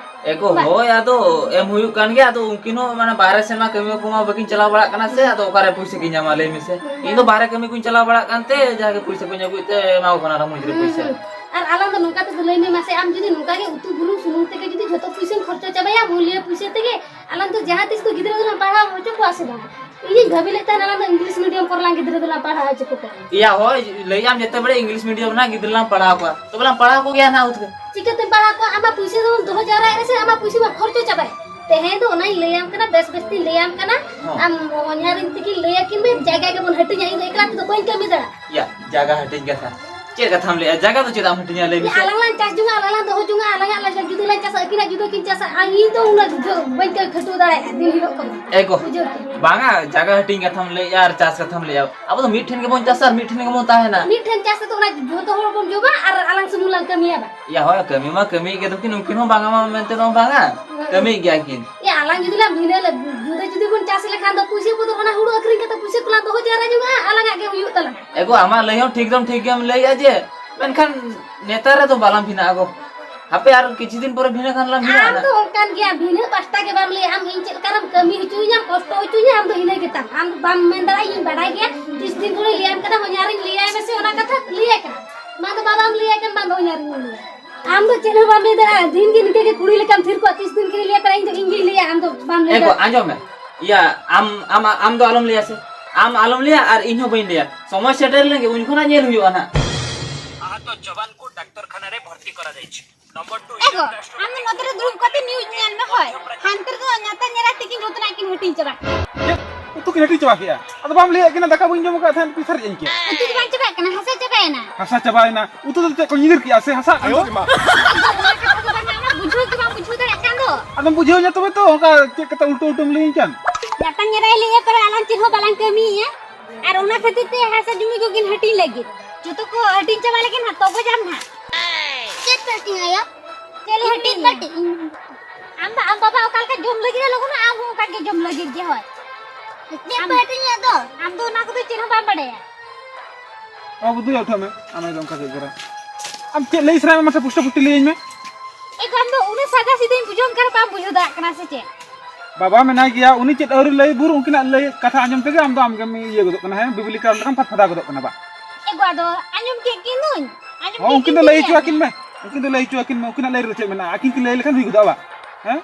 ᱮ ᱜᱚ, ᱵᱟᱝ᱾ ᱦᱳᱭ, ᱟᱫᱚ ᱮᱢ ᱦᱩᱭᱩᱜ ᱠᱟᱱ ᱜᱮᱭᱟ, ᱟᱫᱚ ᱩᱱᱠᱤᱱ ᱦᱚᱸ ᱢᱟᱱᱮ ᱵᱟᱦᱨᱮ ᱥᱮᱫ ᱢᱟ ᱠᱟᱹᱢᱤ ᱠᱚᱢᱟ ᱵᱟᱹᱠᱤᱱ ᱪᱟᱞᱟᱣ ᱵᱟᱲᱟᱜ ᱠᱟᱱᱟ ᱥᱮ, ᱟᱫᱚ ᱚᱠᱟᱨᱮ ᱯᱩᱭᱥᱟᱹ ᱠᱤᱱ ᱧᱟᱢᱟ, ᱞᱟᱹᱭ ᱢᱮᱥᱮ? ᱦᱩᱸ᱾ ᱤᱧ ᱫᱚ ᱵᱟᱦᱨᱮ ᱠᱟᱹᱢᱤ ᱠᱚᱧ ᱪᱟᱞᱟᱣ ᱵᱟᱲᱟᱜ ᱠᱟᱱᱛᱮ, ᱡᱟᱜᱮ ᱯᱩᱭᱥᱟᱹ ᱠᱚᱧ ᱟᱹᱜᱩᱭᱮᱫ ᱛᱮ ᱮᱢᱟ ᱠᱚ ᱠᱟᱱᱟ ᱨᱟᱢ ᱦᱟᱡᱨᱤ ᱦᱩᱸ, ᱯᱩᱭᱥᱟᱹ᱾ ᱦᱩᱸ᱾ ᱟᱨ ᱟᱞᱟᱝ ᱫᱚ ᱱᱚᱝᱠᱟ ᱛᱮᱫᱚ ᱞᱟᱹᱭ ᱢᱮ ᱢᱟᱥᱮ, ᱟᱢ ᱡᱩᱫᱤ ᱱᱚᱝᱠᱟ ᱜᱮ ᱩᱛᱩ ᱵᱩᱞᱩᱝ ᱥᱩᱱᱩᱢ ᱛᱮᱜᱮ ᱡᱩᱫᱤ ᱡᱷᱚᱛᱚ ᱯᱩᱭᱥᱟᱹᱢ ᱠᱷᱚᱨᱪᱟ ᱪᱟᱵᱟᱭᱟ, ᱢᱩᱞᱤᱭᱟᱹ ᱯᱩᱭᱥᱟᱹ ᱛᱮᱜᱮ, ᱟᱞᱟᱝ ᱫᱚ ᱡᱟᱦᱟᱸ ᱛᱤᱥ ᱫᱚ ᱜᱤᱫᱽᱨᱟᱹ ᱫᱚᱞᱟᱝ ᱯᱟᱲᱦᱟᱣ ᱦᱚᱪᱚ ᱠᱚᱣᱟ ᱥᱮ ᱵᱟᱝ? ᱤᱧᱤᱧ ᱵᱷᱟᱹᱵᱤ ᱞᱮᱫ ᱛᱟᱦᱮᱱ, ᱟᱞᱟᱝ ᱫᱚ English medium ᱠᱚᱨᱮ ᱞᱟᱝ ᱜᱤᱫᱽᱨᱟᱹ ᱫᱚᱞᱟᱝ ᱯᱟᱲᱦᱟᱣ ᱦᱚᱪᱚ ᱠᱚᱣᱟ᱾ ᱮᱭᱟ ᱦᱳᱭ, ᱞᱟᱹᱭᱟᱢ ᱡᱮᱛᱮ ᱵᱮᱲᱮ English medium ᱨᱮᱱᱟᱜ ᱜᱤᱫᱽᱨᱟᱹ ᱞᱟᱝ ᱯᱟᱲᱦᱟᱣ ᱠᱚᱣᱟ, ᱛᱚᱵᱮ ᱞᱟᱝ ᱯᱟᱲᱦᱟᱣ ᱠᱚᱜᱮᱭᱟ ᱱᱟᱦᱟᱜ ᱩᱛᱠᱟᱹ᱾ ᱪᱤᱠᱟᱹᱛᱮᱢ ᱯᱟᱲᱦᱟᱣ ᱠᱚᱣᱟ? ᱟᱢᱟᱜ ᱯᱩᱭᱥᱟᱹ ᱫᱚᱢ ᱫᱚᱦᱚ ᱡᱟᱣᱨᱟᱭᱮᱫ ᱨᱮᱥᱮ ᱟᱢᱟᱜ ᱯᱩᱭᱥᱟᱹ ᱢᱟ ᱠᱷᱚᱨᱪᱚ ᱪᱟᱵᱟᱭ᱾ ᱛᱮᱦᱮᱧ ᱫᱚ ᱚᱱᱟᱧ ᱞᱟᱹᱭᱟᱢ ᱠᱟᱱᱟ, ᱵᱮᱥ ᱵᱮᱥ ᱛᱤᱧ ᱞᱟᱹᱭᱟᱢ ᱠᱟᱱᱟ᱾ ᱦᱚᱸ᱾ ᱟᱢ ᱦᱚᱧᱦᱟᱨᱤᱧ ᱛᱤᱠᱤᱱ ᱞᱟᱹᱭ ᱟᱹᱠᱤᱱ ᱢᱮ, ᱡᱟᱭᱜᱟ ᱜᱮᱵᱚᱱ ᱦᱟᱹᱴᱤᱧᱟ, ᱤᱧ ᱫᱚ ᱮᱠᱞᱟ ᱛᱮᱫᱚ ᱵᱟᱹᱧ ᱠᱟᱹᱢᱤ ᱫᱟᱲᱮᱭᱟᱜᱼᱟ᱾ ᱭᱟ, ᱡᱟᱭᱜᱟ ᱦᱟᱹᱴᱤᱧ ᱠᱟᱛᱷᱟ᱾ ᱪᱮᱫ ᱠᱟᱛᱷᱟᱢ ᱞᱟᱹᱭᱟ? ᱡᱟᱭᱜᱟ ᱫᱚ ᱪᱮᱫᱟᱜ ᱮᱢ ᱦᱟᱹᱴᱤᱧᱟ, ᱞᱟᱹᱭ ᱢᱮᱥᱮ? ᱟᱞᱟᱝ ᱞᱟᱝ ᱪᱟᱥ ᱡᱚᱝᱟ, ᱟᱞᱟᱝ ᱞᱟᱝ ᱫᱚᱦᱚ ᱡᱚᱝᱟ, ᱟᱞᱟᱝᱟᱜ ᱞᱟᱡ ᱡᱩᱫᱟᱹ ᱞᱟᱝ ᱪᱟᱥᱟ, ᱟᱹᱠᱤᱱᱟᱜ ᱡᱩᱫᱟᱹ ᱠᱤᱱ ᱪᱟᱥᱟ, ᱟᱨ ᱤᱧ ᱫᱚ ᱩᱱᱟᱹᱜ ᱵᱩᱡᱷᱟᱹᱣ ᱵᱟᱹᱧ ᱠᱟᱹ-, ᱠᱷᱟᱹᱴᱟᱹᱣ ᱫᱟᱲᱮᱭᱟᱜᱼᱟ ᱫᱤᱱ ᱦᱤᱞᱳᱜ ᱠᱚᱫᱚ᱾ ᱮ ᱜᱚ, ᱵᱩᱡᱷᱟᱹᱣ ᱠᱮᱫ᱾ ᱵᱟᱝᱟ, ᱡᱟᱭᱜᱟ ᱦᱟᱹᱴᱤᱧ ᱠᱟᱛᱷᱟᱢ ᱞᱟᱹᱭᱮᱜᱼᱟ ᱟᱨ ᱪᱟᱥ ᱠᱟᱛᱷᱟᱢ ᱞᱟᱹᱭᱮᱜᱼᱟ, ᱟᱵᱚ ᱫᱚ ᱢᱤᱫ ᱴᱷᱮᱱ ᱜᱮᱵᱚᱱ ᱪᱟᱥᱟ ᱟᱨ ᱢᱤᱫ ᱴᱷᱮᱱ ᱜᱮᱵᱚᱱ ᱛᱟᱦᱮᱱᱟ᱾ ᱢᱤᱫ ᱴᱷᱮᱱ ᱪᱟᱥ ᱠᱟᱛᱮ ᱚᱱᱟ ᱡᱷᱚᱛᱚ ᱦᱚᱲ ᱵᱚᱱ ᱡᱚᱢᱟ ᱟᱨ ᱟᱞᱟᱝ ᱥᱩᱢᱩᱝ ᱞᱟᱝ ᱠᱟᱹᱢᱤᱭᱟ ᱵᱟ? ᱭᱟ ᱦᱳᱭ, ᱠᱟᱹᱢᱤ ᱢᱟ ᱠᱟᱹᱢᱤᱭᱮᱫ ᱜᱮ, ᱫᱚᱠᱤᱱ ᱩᱱᱠᱤᱱ ᱦᱚᱸ ᱵᱟᱝᱟ ᱢᱟ ᱢᱮᱱᱛᱮ ᱫᱚ ᱵᱟᱝᱟ, ᱦᱩᱸ᱾ ᱠᱟᱹᱢᱤᱭᱮᱫ ᱜᱮᱭᱟ ᱠᱤᱱ᱾ ᱭᱟ, ᱟᱞᱟᱝ ᱡᱩᱫᱤ ᱞᱟᱝ ᱵᱷᱤᱱᱟᱹ ᱞᱮ-, ᱡᱩᱫᱟᱹ ᱡᱩᱫᱤ ᱵᱚᱱ ᱪᱟᱥ ᱞᱮᱠᱷᱟᱱ ᱫᱚ ᱯᱩᱭᱥᱟᱹ ᱵᱚᱫᱚᱞ ᱚᱱᱟ ᱦᱩᱲᱩ ᱟᱹᱠᱷᱨᱤᱧ ᱠᱟᱛᱮ ᱯᱩᱭᱥᱟᱹ ᱠᱚᱞᱟᱝ ᱫᱚᱦᱚ ᱡᱟᱣᱨᱟ ᱡᱚᱝᱟ, ᱟᱞᱟᱝᱟᱜ ᱜᱮ ᱦᱩᱭᱩᱜ ᱛᱟᱞᱟᱝᱟ᱾ ᱮ ᱜᱚ, ᱟᱢᱟᱜ ᱞᱟᱹᱭ ᱦᱚᱸ ᱴᱷᱤᱠ ᱫᱚᱢ ᱴᱷᱤᱠ ᱜᱮᱢ ᱞᱟᱹᱭᱮᱜᱼᱟ ᱡᱮ, ᱢᱮᱱᱠᱷᱟᱱ ᱱᱮᱛᱟᱨ ᱨᱮᱫᱚ ᱵᱟᱞᱟᱝ ᱵᱷᱤᱱᱟᱹᱜᱼᱟ ᱜᱚ᱾ ᱦᱟᱯᱮ ᱟᱨ ᱠᱤᱪᱷᱩ ᱫᱤᱱ ᱯᱚᱨᱮ ᱵᱷᱤᱱᱟᱹ ᱠᱷᱟᱱ ᱞᱟᱝ ᱵᱷᱤᱱᱟᱹᱜᱼᱟ ᱟᱢ ᱱᱟᱜ᱾ ᱫᱚ ᱚᱱᱠᱟᱱ ᱜᱮᱭᱟᱢ, ᱵᱷᱤᱱᱟᱹ ᱯᱟᱥᱴᱟ ᱜᱮ ᱵᱟᱢ ᱞᱟᱹᱭᱟ᱾ ᱟᱢ ᱤᱧ ᱪᱮᱫ ᱞᱮᱠᱟᱨᱮᱢ ᱠᱟᱹᱢᱤ ᱦᱚᱪᱚᱭᱤᱧᱟᱢ, ᱠᱚᱥᱴᱚ ᱦᱚᱪᱚᱭᱤᱧᱟᱢ, ᱟᱢ ᱫᱚ ᱤᱱᱟᱹ ᱜᱮᱛᱟᱢ᱾ ᱟᱢ ᱫᱚ ᱵᱟᱢ ᱢᱮᱱ ᱫᱟᱲᱮᱭᱟᱜᱼᱟ, ᱤᱧ ᱵᱟᱰᱟᱭ ᱜᱮᱭᱟ᱾ ᱛᱤᱥ ᱫᱤᱱ ᱠᱷᱚᱱᱤᱧ ᱞᱟᱹᱭᱟᱢ ᱠᱟᱱᱟ, ᱦᱚᱧᱦᱟᱨᱤᱧ ᱞᱟᱹᱭᱟᱭ ᱢᱮᱥᱮ ᱚᱱᱟ ᱠᱟᱛᱷᱟ, ᱞᱟᱹᱭᱟᱭ ᱠᱟᱱᱟ᱾ ᱵᱟᱝ ᱫᱚ ᱵᱟᱵᱟᱢ ᱞᱟᱹᱭᱟᱭ ᱠᱟᱱ, ᱵᱟᱝ ᱫᱚ ᱦᱚᱧᱦᱟᱨᱤᱧ ᱞᱟᱹᱭᱟ᱾ ᱟᱢ ᱫᱚ ᱪᱮᱫ ᱦᱚᱸ ᱵᱟᱢ ᱞᱟᱹᱭ ᱫᱟᱲᱮᱭᱟᱜᱼᱟ᱾ ᱫᱤᱱ ᱜᱮ ᱱᱤᱝᱠᱟᱹ ᱜᱮ ᱠᱩᱲᱤ ᱞᱮᱠᱟᱢ ᱛᱷᱤᱨ ᱠᱚᱜᱼᱟ, ᱛᱤᱥ ᱫᱤᱱ ᱠᱤᱱ ᱞᱟᱹᱭᱟ? ᱛᱟᱦᱞᱮ ᱤᱧ ᱫᱚ ᱤᱧ ᱜᱤᱧ ᱞᱟᱹᱭᱟ, ᱟᱢ ᱫᱚ ᱵᱟᱢ ᱞᱟᱹᱭ ᱮ ᱜᱚ, ᱫᱟᱲᱮᱭᱟᱜᱼᱟ᱾ ᱟᱸᱡᱚᱢ ᱢᱮ᱾ ᱤᱭᱟᱹ, ᱟᱢ, ᱟᱢ, ᱟᱢ ᱫᱚ ᱟᱞᱚᱢ ᱞᱟᱹᱭᱟ ᱥᱮ᱾ ᱟᱢ ᱟᱞᱚᱢ ᱞᱟᱹᱭᱟ ᱟᱨ ᱤᱧ ᱦᱚᱸ ᱵᱟᱹᱧ ᱞᱟᱹᱭᱟ᱾ ᱥᱚᱢᱚᱭ ᱥᱮᱴᱮᱨ ᱞᱮᱱᱜᱮ, ᱩᱱ ᱠᱷᱚᱱᱟᱜ ᱧᱮᱞ ᱦᱩᱭᱩᱜᱼᱟ ᱱᱟᱦᱟᱜ᱾ ᱮ ᱜᱚ, ᱟᱢ ᱫᱚ ᱱᱚᱛᱮ ᱨᱮ ᱫᱩᱲᱩᱵ ᱠᱟᱛᱮ news ᱧᱮᱞ ᱢᱮ ᱦᱳᱭ᱾ ᱦᱟᱱᱛᱮ ᱨᱮᱫᱚ ᱧᱟᱛᱟ ᱧᱮᱞᱟ ᱛᱤᱠᱤᱱ ᱡᱚᱛᱚᱱᱟᱜ ᱠᱤᱱ ᱦᱟᱹᱴᱤᱧ ᱪᱟᱵᱟ ᱠᱮᱫᱟ᱾ ᱪᱮᱫ? ᱩᱛᱩ ᱠᱤᱱ ᱦᱟᱹᱴᱤᱧ ᱪᱟᱵᱟ ᱠᱮᱜᱼᱟ? ᱟᱫᱚ ᱵᱟᱢ ᱞᱟᱹᱭᱟᱫ ᱠᱤᱱᱟ ᱫᱟᱠᱟ ᱵᱟᱹᱧ ᱡᱚᱢ ᱟᱠᱟᱫ ᱛᱟᱦᱮᱸᱫ, ᱩᱛᱩ ᱥᱟᱨᱮᱡ ᱟᱹᱧ ᱠᱮᱭᱟ᱾ ᱩᱛᱩ ᱫᱚ ᱵᱟᱝ ᱪᱟᱵᱟᱜ ᱠᱟᱱᱟ, ᱦᱟᱥᱟ ᱪᱟᱵᱟᱭᱮᱱᱟ᱾ ᱦᱟᱥᱟ ᱪᱟᱵᱟᱭᱮᱱᱟ? ᱩᱛᱩ ᱫᱚ ᱪᱮᱫ ᱠᱚ ᱧᱤᱫᱤᱨ ᱠᱮᱜᱼᱟ ᱥᱮ ᱦᱟᱥᱟ? ᱟᱭᱳ ᱨᱮ ᱢᱟ᱾ ᱚᱱᱟ ᱠᱟᱛᱷᱟ ᱫᱚ ᱵᱟᱝᱟ, ᱚᱱᱟ ᱵᱩᱡᱷᱟᱹᱣ ᱜᱮ ᱵᱟᱢ ᱵᱩᱡᱷᱟᱹᱣ ᱫᱟᱲᱮᱭᱟᱜ ᱠᱟᱱ ᱫᱚ᱾ ᱟᱫᱚᱢ ᱵᱩᱡᱷᱟᱹᱣ ᱧᱟ ᱛᱚᱵᱮ ᱛᱚ, ᱚᱱᱠᱟ ᱪᱮᱫ ᱠᱟᱛᱷᱟ ᱩᱞᱴᱟᱹ ᱩᱞᱴᱟᱹᱢ ᱞᱟᱹᱭᱟᱹᱧ ᱠᱟᱱ? ᱧᱟᱛᱟ ᱧᱮᱞᱟᱭ ᱞᱟᱹᱭᱟ ᱯᱟᱨᱟ ᱟᱞᱟᱝ ᱪᱮᱫ ᱦᱚᱸ ᱵᱟᱞᱟᱝ ᱠᱟᱹᱢᱤᱭᱮᱜᱼᱟ᱾ ᱟᱨ ᱚᱱᱟ ᱠᱷᱟᱹᱛᱤᱨ ᱛᱮ ᱦᱟᱥᱟ ᱡᱩᱢᱤ ᱠᱚᱠᱤᱱ ᱦᱟᱹᱴᱤᱧ ᱞᱟᱹᱜᱤᱫ᱾ ᱡᱚᱛᱚ ᱠᱚ ᱦᱟᱹᱴᱤᱧ ᱪᱟᱵᱟ ᱞᱮᱠᱷᱟᱱ ᱦᱟᱸᱜ ᱛᱚᱜᱚᱡᱟᱢ ᱦᱟᱸᱜ᱾ ᱪᱮᱫ ᱯᱮ ᱦᱟᱹᱴᱤᱧᱟ ᱟᱭᱳ? ᱪᱮᱫ ᱞᱮ ᱦᱟᱹᱴᱤᱧᱟ? ᱟᱢ ᱫᱚ ᱟᱢ ᱵᱟᱵᱟ ᱚᱠᱟ ᱞᱮᱠᱟ ᱡᱚᱢ ᱞᱟᱹᱜᱤᱫ ᱮ ᱞᱚᱜᱚᱱᱟ, ᱟᱢ ᱦᱚᱸ ᱚᱱᱠᱟ ᱜᱮ ᱡᱚᱢ ᱞᱟᱹᱜᱤᱫ ᱜᱮ ᱦᱳᱭ᱾ ᱪᱮᱫ ᱟᱢ ᱯᱮ ᱦᱟᱹᱴᱤᱧᱟ ᱟᱫᱚ? ᱟᱢ ᱫᱚ ᱚᱱᱟ ᱠᱚᱫᱚ ᱪᱮᱫ ᱦᱚᱸ ᱵᱟᱢ ᱵᱟᱲᱟᱭᱟ᱾ ᱵᱟᱹᱵᱩ ᱫᱩᱭ ᱩᱴᱷᱟᱹᱣ ᱢᱮ, ᱟᱢ ᱫᱚ ᱚᱱᱠᱟ ᱜᱮ ᱮᱜᱮᱨᱟ᱾ ᱟᱢ ᱪᱮᱫ ᱞᱟᱹᱭ ᱥᱟᱱᱟᱭᱮᱫ ᱢᱮ ᱢᱟᱥᱮ ᱯᱩᱥᱴᱟᱹ ᱯᱩᱥᱴᱤ ᱞᱟᱹᱭᱟᱹᱧ ᱢᱮ᱾ ᱮ ᱜᱚ, ᱟᱢ ᱫᱚ ᱩᱱᱟᱹᱜ ᱥᱟᱫᱟ ᱥᱤᱫᱟᱹᱧ ᱵᱩᱡᱷᱟᱹᱣ ᱠᱟᱱᱟ, ᱵᱟᱢ ᱵᱩᱡᱷᱟᱹᱣ ᱫᱟᱲᱮᱭᱟᱜ ᱠᱟᱱᱟ ᱥᱮ ᱪᱮᱫ? ᱵᱟᱵᱟ ᱢᱮᱱᱟᱭ ᱜᱮᱭᱟ, ᱩᱱᱤ ᱪᱮᱫ ᱟᱹᱣᱨᱤ ᱞᱟᱹᱭ ᱵᱷᱳᱨ ᱩᱱᱠᱤᱱᱟᱜ ᱞᱟᱹᱭ ᱠᱟᱛᱷᱟ ᱟᱸᱡᱚᱢ ᱛᱮᱜᱮ ᱟᱢ ᱫᱚ ᱟᱢᱜᱮᱢ ᱤᱭᱟᱹ ᱜᱚᱫᱚᱜ ᱠᱟᱱᱟ, ᱦᱮᱸ, ᱵᱤᱵᱤᱞᱤ ᱠᱟᱨ ᱞᱮᱠᱟᱢ ᱯᱷᱟᱫ ᱯᱷᱟᱫᱟ ᱜᱚᱫᱚᱜ ᱠᱟᱱᱟ ᱵᱟ᱾ ᱮ ᱜᱚ, ᱟᱫᱚ ᱟᱸᱡᱚᱢ ᱠᱮᱫ ᱠᱤᱱᱟᱹᱧ, ᱟᱸᱡᱚᱢ ᱦᱚᱸ, ᱠᱮᱫ ᱩᱱᱠᱤᱱ ᱠᱤᱱ ᱫᱚ ᱞᱟᱹᱭ ᱫᱩᱧ ᱦᱚᱪᱚ ᱟᱹᱠᱤᱱ ᱢᱮ, ᱩᱱᱠᱤᱱ ᱫᱚ ᱞᱟᱹᱭ ᱦᱚᱪᱚ ᱟᱹᱠᱤᱱ ᱢᱮ, ᱩᱱᱠᱤᱱᱟᱜ ᱞᱟᱹᱭ ᱨᱮ ᱪᱮᱫ ᱢᱮᱱᱟᱜᱼᱟ? ᱟᱹᱠᱤᱱ ᱠᱤᱱ ᱞᱟᱹᱭ ᱞᱮᱠᱷᱟᱱ ᱦᱩᱭ ᱜᱚᱫᱚᱜᱼᱟ ᱵᱟ, ᱦᱮᱸ?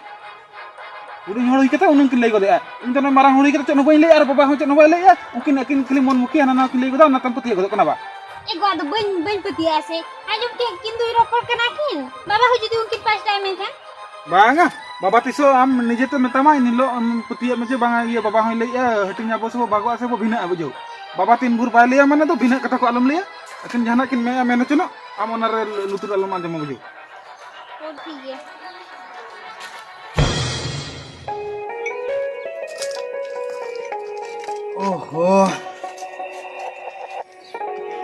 ᱦᱩᱰᱤᱧ ᱦᱚᱲ ᱦᱩᱭ ᱠᱟᱛᱮ ᱩᱱᱟᱹᱝ ᱠᱤᱱ ᱞᱟᱹᱭ ᱜᱚᱫᱮᱜᱼᱟ, ᱤᱧ ᱫᱚ ᱱᱚᱣᱟ ᱢᱟᱨᱟᱝ ᱦᱚᱲ ᱦᱩᱭ ᱠᱟᱛᱮ ᱪᱮᱫ ᱦᱚᱸ ᱵᱟᱹᱧ ᱞᱟᱹᱭᱮᱜᱼᱟ ᱟᱨ ᱵᱟᱵᱟ ᱦᱚᱸ ᱪᱮᱫ ᱦᱚᱸ ᱵᱟᱭ ᱞᱟᱹᱭᱮᱜᱼᱟ, ᱩᱱᱠᱤᱱ ᱟᱹᱠᱤᱱ ᱠᱷᱟᱹᱞᱤ ᱢᱚᱱ ᱢᱩᱠᱷᱤ ᱦᱟᱱᱟ ᱱᱟᱣᱟ ᱠᱤᱱ ᱞᱟᱹᱭ ᱜᱚᱫᱟ, ᱚᱱᱟ ᱛᱟᱢ ᱯᱟᱹᱛᱭᱟᱹᱣ ᱜᱚᱫᱚᱜ ᱠᱟᱱᱟ ᱵᱟ᱾ ᱮ ᱜᱚ, ᱟᱫᱚ ᱵᱟᱹᱧ, ᱵᱟᱹᱧ ᱯᱟᱹᱛᱭᱟᱹᱜᱼᱟ ᱥᱮ, ᱟᱸᱡᱚᱢ ᱠᱮᱫ ᱠᱤᱱ ᱫᱩᱧ ᱨᱚᱯᱚᱲ ᱠᱟᱱᱟ ᱠᱤᱱ, ᱵᱟᱵᱟ ᱦᱚᱸ ᱡᱩᱫᱤ ᱩᱱᱠᱤᱱ ᱯᱟᱥᱴᱟᱭ ᱢᱮᱱᱠᱷᱟᱱ? ᱵᱟᱝᱟ, ᱵᱟᱵᱟ ᱛᱤᱥ ᱦᱚᱸ ᱟᱢ ᱱᱤᱡᱮ ᱛᱮ ᱢᱮᱛᱟᱢᱟ, ᱤᱱ ᱦᱤᱞᱳᱜ ᱮᱢ ᱯᱟᱹᱛᱭᱟᱹᱜ ᱢᱮ ᱡᱮ ᱵᱟᱝᱟ, ᱤᱭᱟᱹ, ᱵᱟᱵᱟ ᱦᱚᱸᱭ ᱞᱟᱹᱭᱮᱜᱼᱟ, ᱦᱟᱹᱴᱤᱧ ᱟᱵᱚ ᱥᱮ ᱵᱚ ᱵᱷᱟᱜᱚᱜᱼᱟ ᱥᱮ ᱵᱚ ᱵᱷᱤᱱᱟᱹᱜᱼᱟ, ᱵᱩᱡᱷᱟᱹᱣ᱾ ᱵᱟᱵᱟ ᱛᱤᱱ ᱵᱷᱳᱨ ᱵᱟᱭ ᱞᱟᱹᱭᱟ ᱢᱟᱱᱮ ᱫᱚ ᱵᱷᱤᱱᱟᱹᱜ ᱠᱟᱛᱷᱟ ᱠᱚ ᱟᱞᱚᱢ ᱞᱟᱹᱭᱟ, ᱟᱹᱠᱤᱱ ᱡᱟᱦᱟᱱᱟᱜ ᱠᱤᱱ ᱢᱮᱱᱟ ᱢᱮᱱ ᱦᱚᱪᱚᱱᱚᱜ, ᱟᱢ ᱚᱱᱟᱨᱮ ᱞᱩᱛᱩᱨ ᱟᱞᱚᱢ ᱟᱸᱡᱚᱢᱟ, ᱵᱩᱡᱷᱟᱹᱣ᱾ ᱚ, ᱴᱷᱤᱠ ᱜᱮᱭᱟ᱾ ᱳᱦᱳ,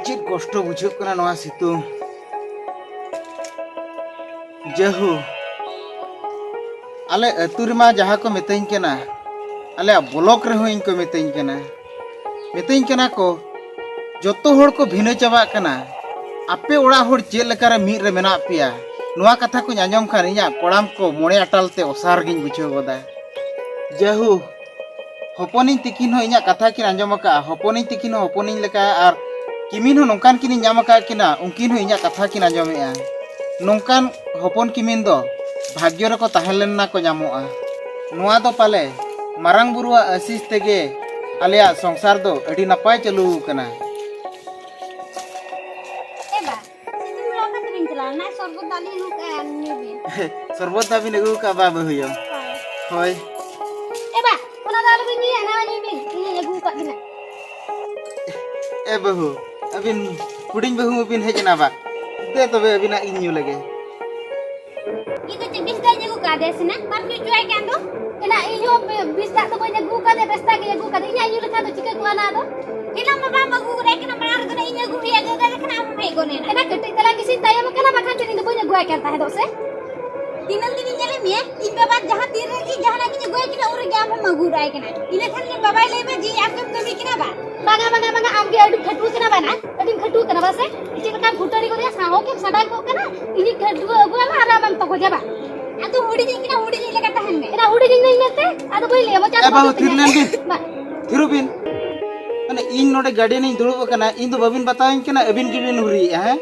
ᱪᱮᱫ ᱠᱚᱥᱴᱚ ᱵᱩᱡᱷᱟᱹᱜ ᱠᱟᱱᱟ ᱱᱚᱣᱟ ᱥᱤᱛᱩᱝ᱾ ᱡᱟᱹᱦᱩ, ᱟᱞᱮ ᱟᱹᱛᱩ ᱨᱮᱢᱟ ᱡᱟᱦᱟᱸ ᱠᱚ ᱢᱤᱛᱟᱹᱧ ᱠᱟᱱᱟ, ᱟᱞᱮᱭᱟᱜ ᱵᱞᱚᱠ ᱨᱮᱦᱚᱸ ᱤᱧ ᱠᱚ ᱢᱤᱛᱟᱹᱧ ᱠᱟᱱᱟ, ᱢᱤᱛᱟᱹᱧ ᱠᱟᱱᱟ ᱠᱚ, ᱡᱚᱛᱚ ᱦᱚᱲ ᱠᱚ ᱵᱷᱤᱱᱟᱹ ᱪᱟᱵᱟᱜ ᱠᱟᱱᱟ, ᱟᱯᱮ ᱚᱲᱟᱜ ᱦᱚᱲ ᱪᱮᱫ ᱞᱮᱠᱟᱨᱮ ᱢᱤᱫ ᱨᱮ ᱢᱮᱱᱟᱜ ᱯᱮᱭᱟ? ᱱᱚᱣᱟ ᱠᱟᱛᱷᱟ ᱠᱚᱧ ᱟᱸᱡᱚᱢ ᱠᱷᱟᱱ ᱤᱧᱟᱹᱜ ᱠᱚᱲᱟᱢ ᱠᱚ ᱢᱚᱬᱮ ᱟᱴᱟᱞ ᱛᱮ ᱚᱥᱟᱨ ᱜᱤᱧ ᱵᱩᱡᱷᱟᱹᱣ ᱜᱚᱫᱟ᱾ ᱡᱟᱹᱦᱩ, ᱦᱚᱯᱚᱱᱤᱧ ᱛᱤᱠᱤᱱ ᱦᱚᱸ ᱤᱧᱟᱹᱜ ᱠᱟᱛᱷᱟ ᱠᱤᱱ ᱟᱸᱡᱚᱢ ᱟᱠᱟᱫᱼᱟ, ᱦᱚᱯᱚᱱᱤᱧ ᱛᱤᱠᱤᱱ ᱦᱚᱸ ᱦᱚᱯᱚᱱᱤᱧ ᱞᱮᱠᱟ, ᱟᱨ ᱠᱤᱢᱤᱱ ᱦᱚᱸ ᱱᱚᱝᱠᱟᱱ ᱠᱤᱱᱤᱧ ᱧᱟᱢ ᱟᱠᱟᱫ ᱠᱤᱱᱟ, ᱩᱱᱠᱤᱱ ᱦᱚᱸ ᱤᱧᱟᱹᱜ ᱠᱟᱛᱷᱟ ᱠᱤᱱ ᱟᱸᱡᱚᱢᱮᱫᱼᱟ᱾ ᱱᱚᱝᱠᱟᱱ ᱦᱚᱯᱚᱱ ᱠᱤᱢᱤᱱ ᱫᱚ ᱵᱷᱟᱜᱽᱭᱚ ᱨᱮᱠᱚ ᱛᱟᱦᱮᱸ ᱞᱮᱱᱟ ᱠᱚ ᱧᱟᱢᱚᱜᱼᱟ᱾ ᱱᱚᱣᱟ ᱫᱚ ᱯᱟᱞᱮ ᱢᱟᱨᱟᱝ ᱵᱩᱨᱩᱣᱟᱜ ᱟᱥᱤᱥ ᱛᱮᱜᱮ ᱟᱞᱮᱭᱟᱜ ᱥᱚᱝᱥᱟᱨ ᱫᱚ ᱟᱹᱰᱤ ᱱᱟᱯᱟᱭ ᱪᱟᱹᱞᱩ ᱟᱠᱟᱱᱟ᱾ ᱮ ᱵᱟ, ᱥᱤᱛᱩᱝ ᱵᱮᱲᱟ ᱚᱠᱟ ᱛᱮᱵᱤᱱ ᱪᱟᱞᱟᱣ ᱞᱮᱱᱟ? ᱥᱚᱨᱵᱚᱛ ᱫᱟᱜ ᱞᱤᱧ ᱟᱹᱜᱩ ᱠᱟᱜᱼᱟ, ᱧᱩᱭ ᱵᱤᱱ᱾ ᱥᱚᱨᱵᱚᱛ ᱫᱟᱜ ᱵᱤᱱ ᱟᱹᱜᱩ ᱠᱟᱜᱼᱟ, ᱵᱟ ᱵᱟᱹᱦᱩᱭᱳ? ᱦᱳᱭ᱾ ᱦᱳᱭ᱾ ᱮ ᱵᱟ, ᱚᱱᱟ ᱫᱚ ᱟᱞᱚᱵᱤᱱ ᱧᱩᱭᱟ, ᱱᱟᱣᱟ ᱧᱩᱭ ᱵᱤᱱ, ᱤᱧᱤᱧ ᱟᱹᱜᱩ ᱟᱠᱟᱫ ᱵᱤᱱᱟ᱾ ᱮ ᱵᱟᱹᱦᱩ, ᱟᱹᱵᱤᱱ ᱦᱩᱰᱤᱧ ᱵᱟᱹᱦᱩ ᱵᱤᱱ ᱦᱮᱡ ᱮᱱᱟ ᱵᱟ? ᱫᱮ ᱛᱚᱵᱮ ᱟᱹᱵᱤᱱᱟᱜ ᱤᱧ ᱧᱩ ᱞᱮᱜᱮ᱾ ᱤᱧ ᱫᱚ ᱪᱮᱫ ᱵᱤᱥ ᱫᱟᱜ ᱤᱧ ᱟᱹᱜᱩ ᱠᱟᱫᱮᱭᱟ ᱥᱮ ᱱᱟ? ᱵᱟᱢ ᱧᱩ ᱦᱚᱪᱚᱣᱟᱭ ᱠᱟᱱ ᱫᱚ? ᱮᱱᱟ ᱤᱧ ᱦᱚᱸ ᱵᱤᱥ ᱫᱟᱜ ᱫᱚ ᱵᱟᱹᱧ ᱟᱹᱜᱩ ᱠᱟᱫᱮᱭᱟ, ᱵᱮᱥ ᱫᱟᱜ ᱜᱤᱧ ᱟᱹᱜᱩ ᱠᱟᱫᱮᱭᱟ᱾ ᱤᱧᱟᱜ ᱧᱩ ᱞᱮᱠᱷᱟᱱ ᱫᱚ ᱪᱤᱠᱟᱹ ᱠᱚᱜᱼᱟ ᱚᱱᱟ ᱫᱚ? ᱮᱱᱟ ᱢᱟ ᱵᱟᱢ ᱟᱹᱜᱩ ᱠᱟᱫᱮ ᱠᱟᱱᱟ, ᱢᱟᱲᱟᱝ ᱨᱮᱫᱚ ᱤᱧ ᱟᱹᱜᱩ ᱦᱩᱭ ᱟᱹᱜᱩ ᱠᱟᱫᱮ ᱠᱟᱱᱟ, ᱟᱢ ᱦᱚᱸᱢ ᱦᱮᱡ ᱜᱚᱫ ᱮᱱᱟ᱾ ᱮᱱᱟ ᱠᱟᱹᱴᱤᱡ ᱛᱟᱞᱟᱝ ᱜᱮᱥᱮᱧ ᱛᱟᱭᱚᱢ ᱟᱠᱟᱱᱟ, ᱵᱟᱠᱷᱟᱱ ᱪᱮᱫ ᱤᱧ ᱫᱚ ᱵᱟᱹᱧ ᱟᱹᱜᱩᱣᱟᱭ ᱠᱟᱱ ᱛᱟᱦᱮᱸᱫᱚᱜ ᱥᱮ? ᱫᱤᱱᱟᱹᱢ ᱫᱤᱱᱤᱧ ᱧᱮᱞᱮᱫ ᱢᱮᱭᱟ, ᱤᱧ ᱵᱟᱵᱟ ᱡᱟᱦᱟᱸ ᱛᱤᱱ ᱨᱮᱜᱮ ᱡᱟᱦᱟᱱᱟᱜ ᱜᱤᱧ ᱟᱹᱜᱩᱣᱟᱭ ᱠᱟᱱᱟ, ᱩᱱ ᱨᱮᱜᱮ ᱟᱢ ᱦᱚᱸᱢ ᱟᱹᱜᱩ ᱦᱚᱴᱚᱣᱟᱭ ᱠᱟᱱᱟ᱾ ᱤᱱᱟᱹ ᱠᱷᱟᱱ ᱜᱮ ᱵᱟᱵᱟᱭ ᱞᱟᱹᱭ ᱢᱟ ᱡᱮ ᱟᱢ ᱜᱮᱢ ᱠᱟᱹᱢᱤ ᱠᱟᱱᱟ ᱵᱟ? ᱵᱟᱝᱟ, ᱵᱟᱝᱟ, ᱵᱟᱝᱟ, ᱟᱢ ᱜᱮ ᱟᱹᱰᱤᱢ ᱠᱷᱟᱹᱴᱩᱣᱟᱹ ᱠᱟᱱᱟ ᱵᱟᱝᱟ? ᱟᱹᱰᱤᱢ ᱠᱷᱟᱹᱴᱩᱣᱟᱹ ᱠᱟᱱᱟ ᱵᱟᱥᱮ? ᱪᱮᱫ ᱞᱮᱠᱟᱢ ᱯᱷᱩᱴᱟᱹᱨᱤ ᱜᱚᱫᱮᱭᱟ, ᱥᱟᱶ ᱦᱚᱸ ᱜᱮᱢ ᱥᱟᱰᱟᱝ ᱠᱚᱜ ᱠᱟᱱᱟ᱾ ᱤᱧᱤᱡ ᱠᱷᱟᱹᱴᱩᱣᱟᱹ ᱟᱹᱜᱩᱣᱟᱢᱟ ᱟᱨ ᱟᱢᱮᱢ ᱛᱚᱜᱚᱡᱟ ᱵᱟ? ᱟᱫᱚ ᱦᱩᱰᱤᱧᱤᱡ ᱠᱟᱱᱟ, ᱦᱩᱰᱤᱧᱤᱡ ᱞᱮᱠᱟ ᱛᱟᱦᱮᱱ ᱢᱮ᱾ ᱮᱱᱟ ᱦᱩᱰᱤᱧᱤᱧ ᱢᱮᱱᱛᱮ ᱟᱫᱚ ᱵᱟᱹᱧ ᱞᱟᱹᱭᱟ, ᱢᱚᱪᱟ ᱮ ᱫᱚ ᱵᱟᱹᱵᱩ, ᱵᱟᱹᱱᱩᱜ ᱛᱷᱤᱨ ᱛᱤᱧᱟ᱾ ᱞᱮᱱ ᱵᱤᱱ᱾ ᱵᱟ᱾ ᱛᱷᱤᱨᱚᱜ ᱵᱤᱱ᱾ ᱢᱟᱱᱮ ᱤᱧ ᱱᱚᱰᱮ ᱜᱟᱨᱰᱤᱭᱟᱱᱤᱧ ᱫᱩᱲᱩᱵ ᱟᱠᱟᱱᱟ, ᱤᱧ ᱫᱚ ᱵᱟᱹᱵᱤᱱ ᱵᱟᱛᱟᱣᱟᱹᱧ ᱠᱟᱱᱟ, ᱟᱹᱵᱤᱱ ᱜᱮᱵᱤᱱ ᱦᱩᱨᱤᱭᱮᱜᱼᱟ, ᱦᱮᱸ?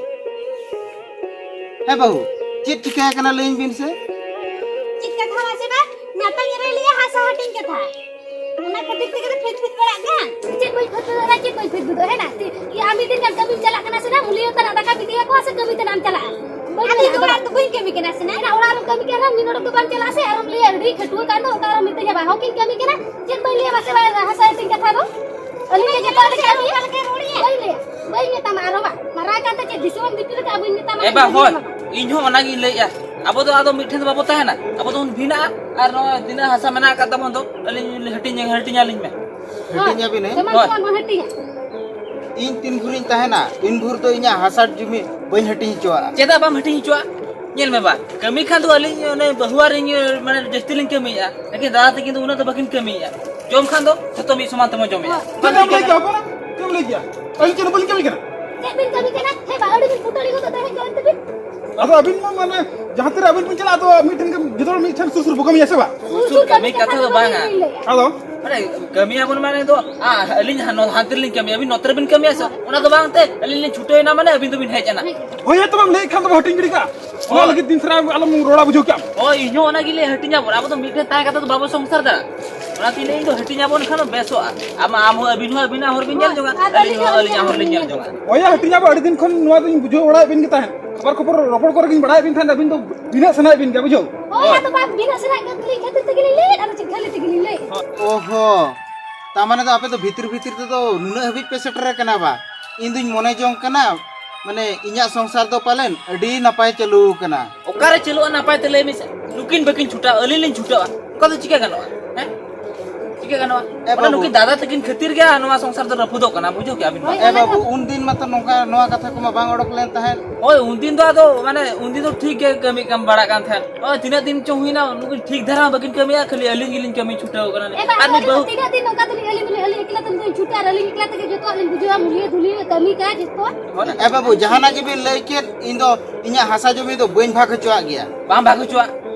ᱦᱮᱸ ᱵᱟᱹᱦᱩ, ᱪᱮᱫ ᱪᱤᱠᱟᱹ ᱟᱠᱟᱱᱟ ᱞᱟᱹᱭᱟᱹᱧ ᱵᱤᱱ ᱥᱮ? ᱪᱮᱫ ᱠᱟᱛᱷᱟ ᱢᱟᱥᱮ ᱵᱟ? ᱧᱟᱯᱟᱢ ᱨᱮ ᱞᱟᱹᱭᱟ ᱦᱟᱥᱟ ᱦᱟᱹᱴᱤᱧ ᱠᱟᱛᱷᱟ᱾ ᱚᱱᱟ ᱠᱷᱟᱹᱛᱤᱨ ᱛᱮᱜᱮ ᱛᱚ ᱯᱷᱤᱴ ᱯᱷᱤᱴ ᱵᱟᱲᱟᱜ ᱠᱟᱱ᱾ ᱪᱮᱫ ᱵᱟᱹᱧ ᱯᱷᱤᱴ ᱯᱷᱤᱴ ᱫᱚ, ᱪᱮᱫ ᱵᱟᱹᱧ ᱯᱷᱤᱴ ᱯᱷᱤᱴ ᱫᱚ, ᱦᱮᱸ ᱱᱟ? ᱛᱤ-, ᱤᱭᱟᱹ, ᱟᱢ ᱢᱤᱫ ᱫᱤᱱ ᱜᱟᱱ ᱠᱟᱹᱢᱤᱢ ᱪᱟᱞᱟᱜ ᱠᱟᱱᱟ ᱥᱮ ᱱᱟ? ᱢᱩᱞᱤᱭᱟᱹ ᱛᱟᱱᱟᱜ ᱫᱟᱠᱟ ᱵᱤᱫᱤᱭᱟᱠᱚᱣᱟ ᱥᱮ ᱠᱟᱹᱢᱤ ᱛᱟᱱᱟᱜ ᱮᱢ ᱪᱟᱞᱟᱜᱼᱟ? ᱵᱟᱹᱧ ᱟᱫᱚ ᱢᱮᱱᱟ, ᱤᱧ ᱫᱚ ᱚᱲᱟᱜ ᱨᱮᱫᱚ ᱵᱟᱹᱧ ᱠᱟᱹᱢᱤ ᱠᱟᱱᱟ ᱥᱮ ᱱᱟ? ᱮᱱᱟ ᱚᱲᱟᱜ ᱨᱮᱢ ᱠᱟᱹᱢᱤ ᱠᱟᱱᱟ, ᱢᱤᱫ ᱱᱚᱰᱮ ᱫᱚ ᱵᱟᱢ ᱪᱟᱞᱟᱜᱼᱟ ᱥᱮ? ᱟᱨᱮᱢ ᱞᱟᱹᱭᱟ, ᱟᱹᱰᱤ ᱠᱷᱟᱹᱴᱩᱣᱟᱹ ᱠᱟᱱ ᱫᱚ, ᱚᱱᱠᱟ ᱟᱨᱚᱢ ᱢᱤᱛᱟᱹᱧᱟ, ᱵᱟ, ᱦᱚᱸ ᱠᱤᱱ ᱠᱟᱹᱢᱤ ᱠᱟᱱᱟ, ᱪᱮᱫ ᱵᱟᱹᱧ ᱞᱟᱹᱭᱟ ᱢᱟᱥᱮ, ᱵᱟ, ᱦᱟᱥᱟ ᱦᱟᱹᱴᱤᱧ ᱠᱟᱛᱷᱟ ᱫᱚ? ᱟᱹᱞᱤᱧ ᱜᱮ ᱡᱚᱛᱚᱣᱟᱜ ᱞᱤᱧ ᱠᱟᱹᱢᱤᱭᱟ᱾ ᱵᱟᱹᱧ ᱞᱟᱹᱭᱟ, ᱵᱟᱹᱧ ᱢᱮᱛᱟᱢᱟ ᱟᱨᱚ ᱵᱟ, ᱢᱟᱨᱟᱝ ᱠᱟᱱᱛᱮ ᱪᱮᱫ ᱫᱤᱥᱚᱢ ᱮᱢ ᱫᱤᱯᱤᱞ ᱟᱠᱟᱫᱼᱟ, ᱵᱟᱹᱧ ᱢᱮᱛᱟᱢᱟ, ᱮ ᱵᱟ, ᱵᱟᱹᱧ ᱦᱳᱭ, ᱢᱮᱛᱟᱢᱟ᱾ ᱤᱧ ᱦᱚᱸ ᱚᱱᱟᱜᱤᱧ ᱞᱟᱹᱭᱮᱜᱼᱟ, ᱟᱵᱚ ᱫᱚ ᱟᱫᱚ ᱢᱤᱫ ᱴᱷᱮᱱ ᱫᱚ ᱵᱟᱵᱚ ᱛᱟᱦᱮᱱᱟ, ᱟᱵᱚ ᱫᱚᱵᱚᱱ ᱵᱷᱤᱱᱟᱜᱼᱟ, ᱟᱨ ᱱᱚᱣᱟ ᱛᱤᱱᱟᱹᱜ ᱦᱟᱥᱟ ᱢᱮᱱᱟᱜ ᱟᱠᱟᱫ ᱛᱟᱵᱚᱱ ᱫᱚ, ᱟᱹᱞᱤᱧ ᱦᱟᱹᱴᱤᱧ, ᱦᱟᱹᱴᱤᱧ ᱟᱹᱞᱤᱧ ᱢᱮ᱾ ᱦᱟᱹᱴᱤᱧ ᱟᱹᱵᱤᱱᱟᱹᱧ? ᱦᱳᱭ, ᱦᱳᱭ᱾ ᱡᱮᱢᱚᱱ ᱵᱚᱱ ᱦᱟᱹᱴᱤᱧᱟ᱾ ᱤᱧ ᱛᱤᱱ ᱵᱷᱳᱨᱤᱧ ᱛᱟᱦᱮᱱᱟ, ᱩᱱ ᱵᱷᱳᱨ ᱫᱚ ᱤᱧᱟᱹᱜ ᱦᱟᱥᱟ ᱡᱩᱢᱤ ᱵᱟᱹᱧ ᱦᱟᱹᱴᱤᱧ ᱦᱚᱪᱚᱣᱟᱜᱼᱟ᱾ ᱪᱮᱫᱟᱜ ᱵᱟᱢ ᱦᱟᱹᱴᱤᱧ ᱦᱚᱪᱚᱣᱟᱜᱼᱟ? ᱧᱮᱞ ᱢᱮ ᱵᱟ, ᱠᱟᱹᱢᱤ ᱠᱷᱟᱱ ᱫᱚ ᱟᱹᱞᱤᱧ ᱚᱱᱮ ᱵᱟᱹᱦᱩ ᱟᱨ ᱤᱧ, ᱢᱟᱱᱮ, ᱡᱟᱹᱥᱛᱤ ᱞᱤᱧ ᱠᱟᱹᱢᱤᱭᱮᱫᱼᱟ, ᱞᱮᱠᱤᱱ ᱫᱟᱫᱟ ᱛᱟᱹᱠᱤᱱ ᱫᱚ ᱩᱱᱟᱹᱜ ᱫᱚ ᱵᱟᱹᱠᱤᱱ ᱠᱟᱹᱢᱤᱭᱮᱫᱼᱟ᱾ ᱡᱚᱢ ᱠᱷᱟᱱ ᱫᱚ ᱡᱷᱚᱛᱚ ᱢᱤᱫ ᱥᱚᱢᱟᱱ ᱛᱮᱵᱚᱱ ᱡᱚᱢᱮᱫᱼᱟ᱾ ᱦᱳᱭ᱾ ᱪᱮᱫ ᱮᱢ ᱞᱟᱹᱭ ᱠᱮᱜᱼᱟ ᱦᱚᱯᱚᱱ? ᱪᱮᱫ ᱮᱢ ᱞᱟᱹᱭ ᱠᱮᱜᱼᱟ? ᱟᱹᱞᱤᱧ ᱪᱮᱫ ᱦᱚᱸ ᱵᱟᱹᱞᱤᱧ ᱠᱟᱹᱢᱤ ᱠᱟᱱᱟ᱾ ᱪᱮᱫ ᱵᱤᱱ ᱠᱟᱹᱢᱤ ᱠᱟᱱᱟ? ᱦᱮᱸ ᱵᱟ, ᱟᱹᱰᱤ ᱵᱤᱱ ᱯᱷᱩᱴᱟᱹᱨᱤ ᱜᱚᱫᱚᱜ ᱛᱟᱦᱮᱸᱫ ᱫᱚ ᱮᱱᱛᱮ ᱵᱤᱱ᱾ ᱟᱫᱚ ᱟᱹᱵᱤᱱ ᱢᱟ, ᱢᱟᱱᱮ, ᱡᱟᱦᱟᱸ ᱛᱤᱨᱮ ᱟᱹᱵᱤᱱ ᱵᱤᱱ ᱪᱟᱞᱟᱜᱼᱟ, ᱟᱫᱚ ᱢᱤᱫ ᱴᱷᱮᱱ ᱜᱮ ᱡᱚᱛᱚ ᱦᱚᱲ ᱢᱤᱫ ᱴᱷᱮᱱ ᱥᱩᱨ ᱥᱩᱨ ᱵᱚ ᱠᱟᱹᱢᱤᱭᱟ ᱥᱮ ᱵᱟ? ᱥᱩᱨ ᱥᱩᱨ ᱠᱟᱹᱢᱤ ᱠᱟᱛᱷᱟ ᱫᱚ ᱵᱟᱝᱟ᱾ ᱟᱫᱚ? ᱢᱟᱱᱮ, ᱠᱟᱹᱢᱤᱭᱟᱵᱚᱱ ᱢᱟᱱᱮ ᱫᱚ, ᱟ, ᱟᱹᱞᱤᱧ ᱦᱟᱱ-, ᱦᱟᱱᱛᱮ ᱨᱮᱞᱤᱧ ᱠᱟᱹᱢᱤᱭᱟ, ᱟᱹᱵᱤᱱ ᱱᱚᱛᱮ ᱨᱮᱵᱤᱱ ᱠᱟᱹᱢᱤᱭᱟ ᱥᱮ? ᱚᱱᱟ ᱫᱚ ᱵᱟᱝ ᱛᱮ, ᱟᱹᱞᱤᱧ ᱞᱤᱧ ᱪᱷᱩᱴᱟᱹᱣ ᱮᱱᱟ ᱢᱟᱱᱮ ᱟᱹᱵᱤᱱ ᱫᱚᱵᱤᱱ ᱦᱮᱡ ᱮᱱᱟ᱾ ᱦᱳᱭ, ᱛᱚᱵᱮᱢ ᱞᱟᱹᱭᱮᱫ ᱠᱷᱟᱱ ᱫᱚ ᱦᱟᱹᱴᱤᱧ ᱜᱤᱰᱤ ᱠᱟᱜᱼᱟ᱾ ᱚᱱᱟ ᱞᱟᱹᱜᱤᱫ ᱫᱤᱱ ᱥᱟᱨᱟ ᱟᱞᱚᱢ ᱨᱚᱲᱟ, ᱵᱩᱡᱷᱟᱹᱣ ᱠᱮᱜᱼᱟᱢ? ᱦᱳᱭ, ᱤᱧ ᱦᱚᱸ ᱚᱱᱟ ᱜᱮᱞᱮ ᱦᱟᱹᱴᱤᱧᱟ ᱵᱚᱱ᱾ ᱟᱵᱚ ᱫᱚ ᱢᱤᱫᱴᱷᱮᱱ ᱛᱟᱦᱮᱸ ᱠᱟᱛᱮ ᱫᱚ ᱵᱟᱵᱚ ᱥᱚᱝᱥᱟᱨ ᱫᱟᱲᱮᱭᱟᱜᱼᱟ᱾ ᱚᱱᱟᱛᱮ ᱤᱧ ᱫᱚ ᱦᱟᱹᱴᱤᱧ ᱟᱵᱚᱱ ᱠᱷᱟᱱ ᱵᱮᱥᱚᱜᱼᱟ᱾ ᱟᱢ, ᱟᱢ ᱦᱚᱸ, ᱟᱹᱵᱤᱱ ᱦᱚᱸ ᱟᱹᱵᱤᱱᱟᱜ ᱦᱚᱨ ᱵᱤᱱ ᱧᱮᱞ ᱡᱚᱝᱟ, ᱟᱨ ᱟᱹᱞᱤᱧ ᱦᱚᱸ ᱟᱹᱞᱤᱧᱟᱜ ᱦᱚᱨ ᱞᱤᱧ ᱧᱮᱞ ᱡᱚᱝᱟ᱾ ᱦᱳᱭ, ᱦᱟᱹᱴᱤᱧ ᱟᱵᱚ ᱟᱹᱰᱤ ᱫᱤᱱ ᱠᱷᱚᱱ ᱱᱚᱣᱟ ᱫᱚᱧ ᱵᱩᱡᱷᱟᱹᱣ ᱵᱟᱲᱟᱭᱮᱫ ᱵᱤᱱ ᱜᱮ ᱛᱟᱦᱮᱸᱫ᱾ ᱠᱷᱚᱵᱚᱨ ᱠᱷᱚᱵᱚᱨ ᱨᱚᱯᱚᱲ ᱠᱚᱨᱮ ᱜᱤᱧ ᱵᱟᱲᱟᱭᱮᱫ ᱵᱤᱱ ᱛᱟᱦᱮᱸᱫ, ᱟᱹᱵᱤᱱ ᱫᱚ ᱵᱤᱱᱟᱹᱜ ᱥᱟᱱᱟᱭᱮᱫ ᱵᱤᱱ ᱜᱮᱭᱟ, ᱵᱩᱡᱷᱟᱹᱣ? ᱦᱳᱭ, ᱟᱫᱚ ᱵᱟᱝ ᱵᱤᱱᱟᱹᱜ ᱥᱟᱱᱟᱭᱮᱫ ᱵᱤᱱ ᱛᱩᱞᱩᱡ ᱠᱷᱟᱹᱛᱤᱨ ᱛᱮᱜᱮ ᱞᱤᱧ ᱞᱟᱹᱭᱮᱫ, ᱟᱫᱚ ᱪᱮᱫ ᱠᱷᱟᱹᱞᱤ ᱛᱮᱜᱮ ᱞᱤᱧ ᱞᱟᱹᱭᱮᱫ᱾ ᱚᱦᱚ, ᱛᱟ ᱢᱟᱱᱮ ᱫᱚ ᱟᱯᱮ ᱫᱚ ᱵᱷᱤᱛᱤᱨ ᱵᱷᱤᱛᱤᱨ ᱛᱮᱫᱚ ᱱᱩᱱᱟᱹᱜ ᱦᱟᱹᱵᱤᱡ ᱯᱮ ᱥᱮᱴᱮᱨ ᱟᱠᱟᱱᱟ ᱵᱟ? ᱤᱧ ᱫᱩᱧ ᱢᱚᱱᱮ ᱡᱚᱝ ᱠᱟᱱᱟ, ᱢᱟᱱᱮ ᱤᱧᱟᱹᱜ ᱥᱚᱝᱥᱟᱨ ᱫᱚ ᱯᱟᱞᱮᱱ ᱟᱹᱰᱤ ᱱᱟᱯᱟᱭ ᱪᱟᱹᱞᱩ ᱟᱠᱟᱱᱟ᱾ ᱚᱠᱟᱨᱮ ᱪᱟᱹᱞᱩᱜᱼᱟ ᱱᱟᱯᱟᱭ ᱛᱮ, ᱞᱟᱹᱭ ᱢᱮᱥᱮ? ᱱᱩᱠᱤᱱ ᱵᱟᱹᱠᱤᱱ ᱪᱷᱩᱴᱟᱹᱜᱼᱟ, ᱟᱹᱞᱤᱧ ᱞᱤᱧ ᱪᱷᱩᱴᱟᱹᱜᱼᱟ, ᱚᱱᱠᱟ ᱫᱚ ᱪᱤᱠᱟᱹ ᱜᱟᱱᱚᱜᱼᱟ? ᱦᱮᱸ, ᱪᱤᱠᱟᱹ ᱜᱟᱱᱚᱜᱼᱟ? ᱮ ᱢᱟᱱᱮ ᱵᱟᱹᱵᱩ᱾ ᱱᱩᱠᱤᱱ ᱫᱟᱫᱟ ᱛᱟᱹᱠᱤᱱ ᱠᱷᱟᱹᱛᱤᱨ ᱜᱮ ᱱᱚᱣᱟ ᱥᱚᱝᱥᱟᱨ ᱫᱚ ᱨᱟᱹᱯᱩᱫᱚᱜ ᱠᱟᱱᱟ, ᱵᱩᱡᱷᱟᱹᱣ ᱠᱮᱜᱼᱟ ᱵᱤᱱ? ᱦᱳᱭ, ᱮ ᱵᱟᱹᱵᱩ, ᱩᱱᱫᱤᱱ ᱢᱟᱛᱚ ᱱᱚᱝᱠᱟ, ᱱᱚᱣᱟ ᱠᱟᱛᱷᱟ ᱠᱚᱢᱟ ᱵᱟᱝ ᱚᱰᱚᱠ ᱞᱮᱱ ᱛᱟᱦᱮᱸᱫ᱾ ᱦᱳᱭ, ᱩᱱᱫᱤᱱ ᱫᱚ ᱟᱫᱚ ᱢᱟᱱᱮ ᱩᱱᱫᱤᱱ ᱫᱚ ᱴᱷᱤᱠ ᱜᱮ ᱠᱟᱹᱢᱤ ᱠᱟᱢ ᱵᱟᱲᱟᱜ ᱠᱟᱱ ᱛᱟᱦᱮᱸᱫ᱾ ᱦᱳᱭ, ᱛᱤᱱᱟᱹᱜ ᱫᱤᱱ ᱪᱚᱝ ᱦᱩᱭᱱᱟ, ᱱᱩᱠᱤᱱ ᱴᱷᱤᱠ ᱫᱷᱟᱨᱟ ᱦᱚᱸ ᱵᱟᱹᱠᱤᱱ ᱠᱟᱹᱢᱤᱭᱟ, ᱠᱷᱟᱹᱞᱤ ᱟᱹᱞᱤᱧ ᱜᱮᱞᱤᱧ ᱠᱟᱹᱢᱤ ᱪᱷᱩᱴᱟᱹᱣ ᱠᱟᱱᱟ᱾ ᱮ ᱵᱟ, ᱟᱨ ᱢᱤᱫ ᱟᱹᱞᱤᱧ ᱵᱟᱹᱦᱩ ᱛᱤᱱᱟᱹᱜ ᱫᱤᱱ ᱱᱚᱝᱠᱟ ᱛᱮᱞᱤᱧ, ᱟᱹᱞᱤᱧ ᱫᱚᱞᱤᱧ, ᱟᱹᱞᱤᱧ ᱮᱠᱞᱟ ᱛᱮᱞᱤᱧ ᱪᱷᱩᱴᱟᱹᱜᱼᱟ, ᱟᱨ ᱟᱹᱞᱤᱧ ᱮᱠᱞᱟ ᱛᱮᱜᱮ ᱡᱚᱛᱚᱣᱟᱜ ᱞᱤᱧ ᱵᱩᱡᱷᱟᱹᱣᱟ, ᱢᱩᱞᱤᱭᱟᱹ ᱫᱷᱩᱞᱤᱭᱟᱹ ᱠᱟᱹᱢᱤ ᱠᱟᱡᱽ ᱡᱚᱛᱚ᱾ ᱦᱳᱭ, ᱮ ᱵᱟᱹᱵᱩ, ᱡᱟᱦᱟᱱᱟᱜ ᱜᱮᱵᱤᱱ ᱞᱟᱹᱭ ᱠᱮᱫ, ᱤᱧ ᱫᱚ ᱤᱧᱟᱹᱜ ᱦᱟᱥᱟ ᱡᱚᱢᱤ ᱫᱚ ᱵᱟᱹᱧ ᱵᱷᱟᱜᱽ ᱦᱚᱪᱚᱣᱟᱜ ᱜᱮᱭᱟ᱾ ᱵᱟᱢ ᱵᱷᱟᱜᱽ ᱦᱚᱪᱚᱣᱟᱜ?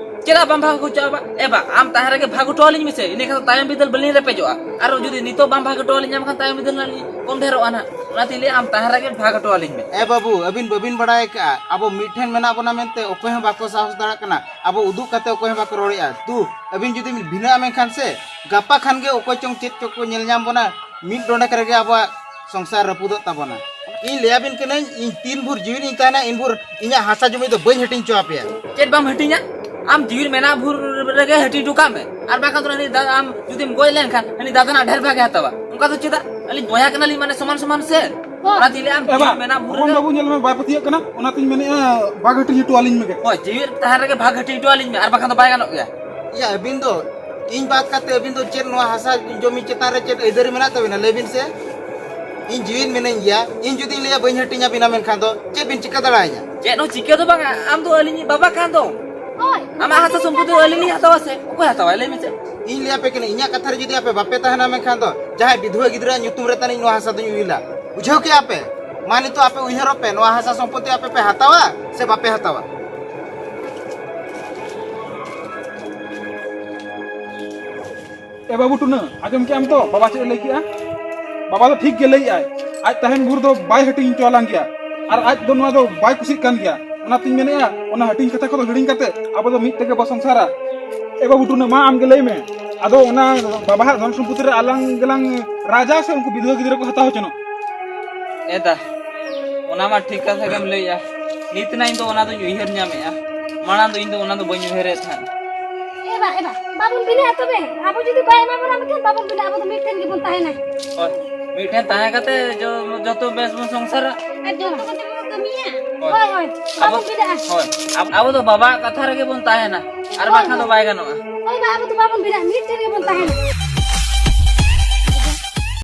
ᱪᱮᱫᱟᱜ ᱵᱟᱢ ᱵᱷᱟᱜᱽ ᱦᱚᱪᱚᱣᱟᱜᱼᱟ ᱵᱟ? ᱮ ᱵᱟ, ᱟᱢ ᱛᱟᱦᱮᱸ ᱨᱮᱜᱮ ᱵᱷᱟᱜᱽ ᱦᱚᱴᱚ ᱟᱹᱞᱤᱧ ᱢᱮᱥᱮ, ᱤᱱᱟᱹ ᱠᱷᱟᱱ ᱫᱚ ᱛᱟᱭᱚᱢ ᱵᱤᱫᱟᱹᱞ ᱵᱟᱹᱞᱤᱧ ᱨᱮᱯᱮᱡᱚᱜᱼᱟ᱾ ᱟᱨ ᱡᱩᱫᱤ ᱱᱤᱛᱚᱜ ᱵᱟᱢ ᱵᱷᱟᱜᱽ ᱦᱚᱴᱚ ᱟᱹᱞᱤᱧᱟ, ᱵᱟᱠᱷᱟᱱ ᱛᱟᱭᱚᱢ ᱵᱤᱫᱟᱹᱞ ᱱᱟᱜ ᱞᱤᱧ ᱠᱚᱢ ᱰᱷᱮᱨᱚᱜᱼᱟ ᱱᱟᱜ᱾ ᱚᱱᱟᱛᱤᱧ ᱞᱟᱹᱭᱟ, ᱟᱢ ᱛᱟᱦᱮᱸ ᱨᱮᱜᱮ ᱵᱷᱟᱜᱽ ᱦᱚᱴᱚ ᱟᱹᱞᱤᱧ ᱢᱮ᱾ ᱮ ᱵᱟᱹᱵᱩ, ᱟᱹᱵᱤᱱ ᱵᱟᱹᱵᱤᱱ ᱵᱟᱲᱟᱭ ᱠᱟᱜᱼᱟ, ᱟᱵᱚ ᱢᱤᱫ ᱴᱷᱮᱱ ᱢᱮᱱᱟᱜ ᱵᱚᱱᱟ ᱢᱮᱱᱛᱮ ᱚᱠᱚᱭ ᱦᱚᱸ ᱵᱟᱠᱚ ᱥᱟᱦᱚᱥ ᱫᱟᱲᱮᱭᱟᱜ ᱠᱟᱱᱟ᱾ ᱟᱵᱚ ᱩᱫᱩᱜ ᱠᱟᱛᱮ ᱚᱠᱚᱭ ᱦᱚᱸ ᱵᱟᱠᱚ ᱨᱚᱲᱮᱫᱼᱟ᱾ ᱛᱩ, ᱟᱹᱵᱤᱱ ᱡᱩᱫᱤ ᱵᱤᱱ ᱵᱷᱤᱱᱟᱹᱜᱼᱟ ᱢᱮᱱᱠᱷᱟᱱ ᱥᱮ, ᱜᱟᱯᱟ ᱠᱷᱟᱱ ᱜᱮ ᱚᱠᱚᱭ ᱪᱚᱝ ᱪᱮᱫ ᱪᱚ ᱠᱚ ᱧᱮᱞ ᱧᱟᱢ ᱵᱚᱱᱟ, ᱢᱤᱫ ᱰᱚᱸᱰᱮᱠ ᱨᱮᱜᱮ ᱟᱵᱚᱣᱟᱜ ᱥᱚᱝᱥᱟᱨ ᱨᱟᱹᱯᱩᱫᱚᱜ ᱛᱟᱵᱚᱱᱟ᱾ ᱤᱧ ᱞᱟᱹᱭᱟᱵᱤᱱ ᱠᱟᱹᱱᱟᱹᱧ, ᱤᱧ ᱛᱤᱱ ᱵᱷᱳᱨ ᱡᱤᱣᱤ ᱨᱤᱧ ᱛᱟᱦᱮᱱᱟ, ᱤᱱ ᱵᱷᱳᱨ ᱤᱧᱟᱹᱜ ᱦᱟᱥᱟ ᱡᱚᱢᱤ ᱫᱚ ᱵᱟᱹᱧ ᱦᱟᱹᱴᱤᱧ ᱦᱚᱪᱚ ᱟᱯᱮᱭᱟ᱾ ᱪᱮᱫ ᱵᱟᱢ ᱦᱟᱹᱴᱤᱧᱟ? ᱟᱢ ᱡᱤᱣᱤ ᱢᱮᱱᱟᱜ ᱵᱷᱳᱨ ᱨᱮᱜᱮ ᱦᱟᱹᱴᱤᱧ ᱦᱚᱴᱚ ᱠᱟᱜ ᱢᱮ, ᱟᱨ ᱵᱟᱠᱷᱟᱱ ᱫᱚ ᱩᱱᱤ ᱫᱟ-, ᱟᱢ ᱡᱩᱫᱤᱢ ᱜᱚᱡ ᱞᱮᱱᱠᱷᱟᱱ ᱩᱱᱤ ᱫᱟᱫᱟ ᱱᱟᱜ ᱰᱷᱮᱨ ᱵᱷᱟᱜᱮ ᱦᱟᱛᱟᱣᱟ᱾ ᱚᱱᱠᱟ ᱫᱚ ᱪᱮᱫᱟᱜ? ᱟᱹᱞᱤᱧ ᱵᱚᱭᱦᱟ ᱠᱟᱱᱟᱞᱤᱧ ᱢᱟᱱᱮ ᱥᱚᱢᱟᱱ ᱥᱚᱢᱟᱱ ᱥᱮ᱾ ᱦᱳᱭ᱾ ᱚᱱᱟᱛᱤᱧ ᱞᱟᱹᱭᱟ, ᱟᱢ ᱮ ᱵᱟ, ᱡᱤᱣᱤ ᱢᱮᱱᱟᱜ ᱵᱷᱳᱨ ᱦᱚᱯᱚᱱ ᱨᱮᱜᱮ ᱵᱟᱹᱵᱩ, ᱧᱮᱞ ᱢᱮ, ᱵᱟᱭ ᱯᱟᱹᱛᱭᱟᱹᱜ ᱠᱟᱱᱟ, ᱚᱱᱟᱛᱤᱧ ᱢᱮᱱᱮᱫᱼᱟ, ᱵᱷᱟᱜᱽ ᱦᱟᱹᱴᱤᱧ ᱦᱚᱴᱚ ᱟᱹᱞᱤᱧ ᱢᱮᱜᱮ᱾ ᱦᱳᱭ, ᱡᱤᱣᱤ ᱛᱟᱦᱮᱱ ᱨᱮᱜᱮ ᱵᱷᱟᱜᱽ ᱦᱟᱹᱴᱤᱧ ᱦᱚᱴᱚ ᱟᱹᱞᱤᱧ ᱢᱮ, ᱟᱨ ᱵᱟᱠᱷᱟᱱ ᱫᱚ ᱵᱟᱭ ᱜᱟᱱᱚᱜ ᱜᱮᱭᱟ᱾ ᱤᱭᱟᱹ, ᱟᱹᱵᱤᱱ ᱫᱚ ᱤᱧ ᱵᱟᱫ ᱠᱟᱛᱮ ᱟᱹᱵᱤᱱ ᱫᱚ ᱪᱮᱫ ᱱᱚᱣᱟ ᱦᱟᱥᱟ ᱡᱚᱢᱤ ᱪᱮᱛᱟᱱ ᱨᱮ ᱪᱮᱫ ᱟᱹᱭᱫᱟᱹᱨᱤ ᱢᱮᱱᱟᱜ ᱛᱟᱹᱵᱤᱱᱟ? ᱞᱟᱹᱭ ᱵᱤᱱ ᱥᱮ᱾ ᱤᱧ ᱡᱤᱣᱤᱫ ᱢᱤᱱᱟᱹᱧ ᱜᱮᱭᱟ, ᱤᱧ ᱡᱩᱫᱤᱧ ᱞᱟᱹᱭᱟ ᱵᱟᱹᱧ ᱦᱟᱹᱴᱤᱧ ᱟᱹᱵᱤᱱᱟ, ᱢᱮᱱᱠᱷᱟᱱ ᱫᱚ ᱪᱮᱫ ᱵᱤᱱ ᱪᱤᱠᱟᱹ ᱫᱟᱲᱮᱭᱟᱹᱧᱟ? ᱪᱮᱫ ᱦᱚᱸ ᱪᱤᱠᱟᱹ ᱫᱚ ᱵᱟᱝᱟ, ᱟᱢ ᱫᱚ ᱟᱹᱞᱤᱧᱤᱡ ᱵᱟᱵᱟ ᱠᱟᱱ ᱫᱚ᱾ ᱦᱳᱭ᱾ ᱟᱢᱟᱜ ᱦᱟᱥᱟ ᱥᱚᱢᱯᱚᱛᱤ ᱟᱹᱞᱤᱧ ᱞᱤᱧ ᱦᱟᱛᱟᱣᱟ ᱥᱮ ᱚᱠᱚᱭ ᱦᱟᱛᱟᱣᱟ? ᱞᱟᱹᱭ ᱢᱮᱥᱮ᱾ ᱤᱧ ᱞᱟᱹᱭ ᱟᱯᱮ ᱠᱟᱹᱱᱟᱹᱧ, ᱤᱧᱟᱹᱜ ᱠᱟᱛᱷᱟ ᱨᱮ ᱡᱩᱫᱤ ᱟᱯᱮ ᱵᱟᱯᱮ ᱛᱟᱦᱮᱱᱟ, ᱢᱮᱱᱠᱷᱟᱱ ᱫᱚ ᱡᱟᱦᱟᱸᱭ ᱵᱤᱫᱷᱩᱣᱟᱹ ᱜᱤᱫᱽᱨᱟᱹᱣᱟᱜ ᱧᱩᱛᱩᱢ ᱨᱮ ᱛᱟᱹᱱᱤᱡ ᱱᱚᱣᱟ ᱦᱟᱥᱟ ᱫᱚᱧ ᱩᱭᱤᱞᱟ᱾ ᱵᱩᱡᱷᱟᱹᱣ ᱠᱮᱜᱼᱟ ᱯᱮ? ᱢᱟ ᱱᱤᱛᱚᱜ ᱟᱯᱮ ᱩᱭᱦᱟᱹᱨᱚᱜ ᱯᱮ, ᱱᱚᱣᱟ ᱦᱟᱥᱟ ᱥᱚᱢᱯᱚᱛᱤ ᱟᱯᱮ ᱯᱮ ᱦᱟᱛᱟᱣᱟ ᱥᱮ ᱵᱟᱯᱮ ᱦᱟᱛᱟᱣᱟ? ᱮ ᱵᱟᱹᱵᱩ ᱴᱩᱱᱟᱹ, ᱟᱸᱡᱚᱢ ᱠᱮᱜᱼᱟᱢ ᱛᱚ ᱵᱟᱵᱟ ᱪᱮᱫ ᱮ ᱞᱟᱹᱭ ᱠᱮᱜᱼᱟ? ᱵᱟᱵᱟ ᱫᱚ ᱴᱷᱤᱠ ᱜᱮ ᱞᱟᱹᱭᱮᱜᱼᱟᱭ, ᱟᱡ ᱛᱟᱦᱮᱱ ᱵᱷᱳᱨ ᱫᱚ ᱵᱟᱭ ᱦᱟᱹᱴᱤᱧ ᱦᱚᱪᱚ ᱟᱞᱟᱝ ᱜᱮᱭᱟ, ᱟᱨ ᱟᱡ ᱫᱚ ᱱᱚᱣᱟ ᱫᱚ ᱵᱟᱭ ᱠᱩᱥᱤᱜ ᱠᱟᱱ ᱜᱮᱭᱟ᱾ ᱚᱱᱟᱛᱤᱧ ᱢᱮᱱᱮᱫᱼᱟ, ᱚᱱᱟ ᱦᱟᱹᱴᱤᱧ ᱠᱟᱛᱷᱟ ᱠᱚᱫᱚ ᱦᱤᱲᱤᱧ ᱠᱟᱛᱮ ᱟᱵᱚ ᱫᱚ ᱢᱤᱫ ᱛᱮᱜᱮ ᱵᱚ ᱥᱚᱝᱥᱟᱨᱟ᱾ ᱮ ᱵᱟᱹᱵᱩ ᱴᱩᱱᱟᱹ, ᱢᱟ ᱟᱢ ᱜᱮ ᱞᱟᱹᱭ ᱢᱮ, ᱟᱫᱚ ᱚᱱᱟ ᱵᱟᱵᱟᱣᱟᱜ ᱫᱷᱚᱱ ᱥᱚᱢᱯᱚᱛᱤ ᱨᱮ ᱟᱞᱟᱝ ᱜᱮᱞᱟᱝ ᱨᱟᱡᱟ ᱥᱮ ᱩᱱᱠᱩ ᱵᱤᱫᱷᱣᱟᱹ ᱜᱤᱫᱽᱨᱟᱹ ᱠᱚ ᱦᱟᱛᱟᱣ ᱦᱚᱪᱚᱱᱚᱜ? ᱮ ᱫᱟ, ᱚᱱᱟ ᱢᱟ ᱴᱷᱤᱠ ᱠᱟᱛᱷᱟ ᱜᱮᱢ ᱞᱟᱹᱭᱮᱜᱼᱟ᱾ ᱱᱤᱛ ᱱᱟ ᱤᱧ ᱫᱚ ᱚᱱᱟ ᱫᱚᱧ ᱩᱭᱦᱟᱹᱨ ᱧᱟᱢᱮᱜᱼᱟ, ᱢᱟᱲᱟᱝ ᱫᱚ ᱤᱧ ᱫᱚ ᱚᱱᱟ ᱫᱚ ᱵᱟᱹᱧ ᱩᱭᱦᱟᱹᱨᱮᱫ ᱛᱟᱦᱮᱸᱫ᱾ ᱮ ᱵᱟ, ᱮ ᱵᱟ, ᱵᱟᱵᱚᱱ ᱵᱤᱱᱟᱹᱜᱼᱟ ᱛᱚᱵᱮ᱾ ᱟᱵᱚ ᱡᱩᱫᱤ ᱵᱟᱭ ᱮᱢᱟ ᱵᱚᱱᱟ ᱢᱮᱱᱠᱷᱟᱱ ᱵᱟᱵᱚᱱ ᱵᱤᱱᱟᱹᱜᱼᱟ, ᱟᱵᱚ ᱫᱚ ᱢᱤᱫ ᱴᱷᱮᱱ ᱜᱮᱵᱚᱱ ᱛᱟᱦᱮᱱᱟ᱾ ᱦᱳᱭ, ᱢᱤᱫ ᱴᱷᱮᱱ ᱛᱟᱦᱮᱸ ᱠᱟᱛᱮ ᱡᱚ-, ᱡᱚᱛᱚ ᱵᱮᱥ ᱵᱚᱱ ᱥᱚᱝᱥᱟᱨᱟ᱾ ᱟᱨ ᱡᱚᱛᱚ ᱠᱚᱛᱮ ᱵᱚᱱ ᱠᱟᱹᱢᱤᱭᱟ᱾ ᱦᱳᱭ᱾ ᱦᱳᱭ, ᱦᱳᱭ, ᱟᱵᱚ, ᱵᱟᱵᱚᱱ ᱵᱤᱱᱟᱹᱜᱼᱟ᱾ ᱦᱳᱭ, ᱟᱵ-, ᱟᱵᱚ ᱫᱚ ᱵᱟᱵᱟᱣᱟᱜ ᱠᱟᱛᱷᱟ ᱨᱮᱜᱮ ᱵᱚᱱ ᱛᱟᱦᱮᱱᱟ, ᱟᱨ ᱦᱳᱭ, ᱵᱟᱠᱷᱟᱱ ᱫᱚ ᱦᱳᱭ᱾ ᱵᱟᱭ ᱜᱟᱱᱚᱜᱼᱟ᱾ ᱦᱳᱭ ᱵᱟ, ᱟᱵᱚ ᱫᱚ ᱵᱟᱵᱚᱱ ᱵᱤᱱᱟᱹᱜᱼᱟ, ᱢᱤᱫ ᱴᱷᱮᱱ ᱜᱮᱵᱚᱱ ᱛᱟᱦᱮᱱᱟ᱾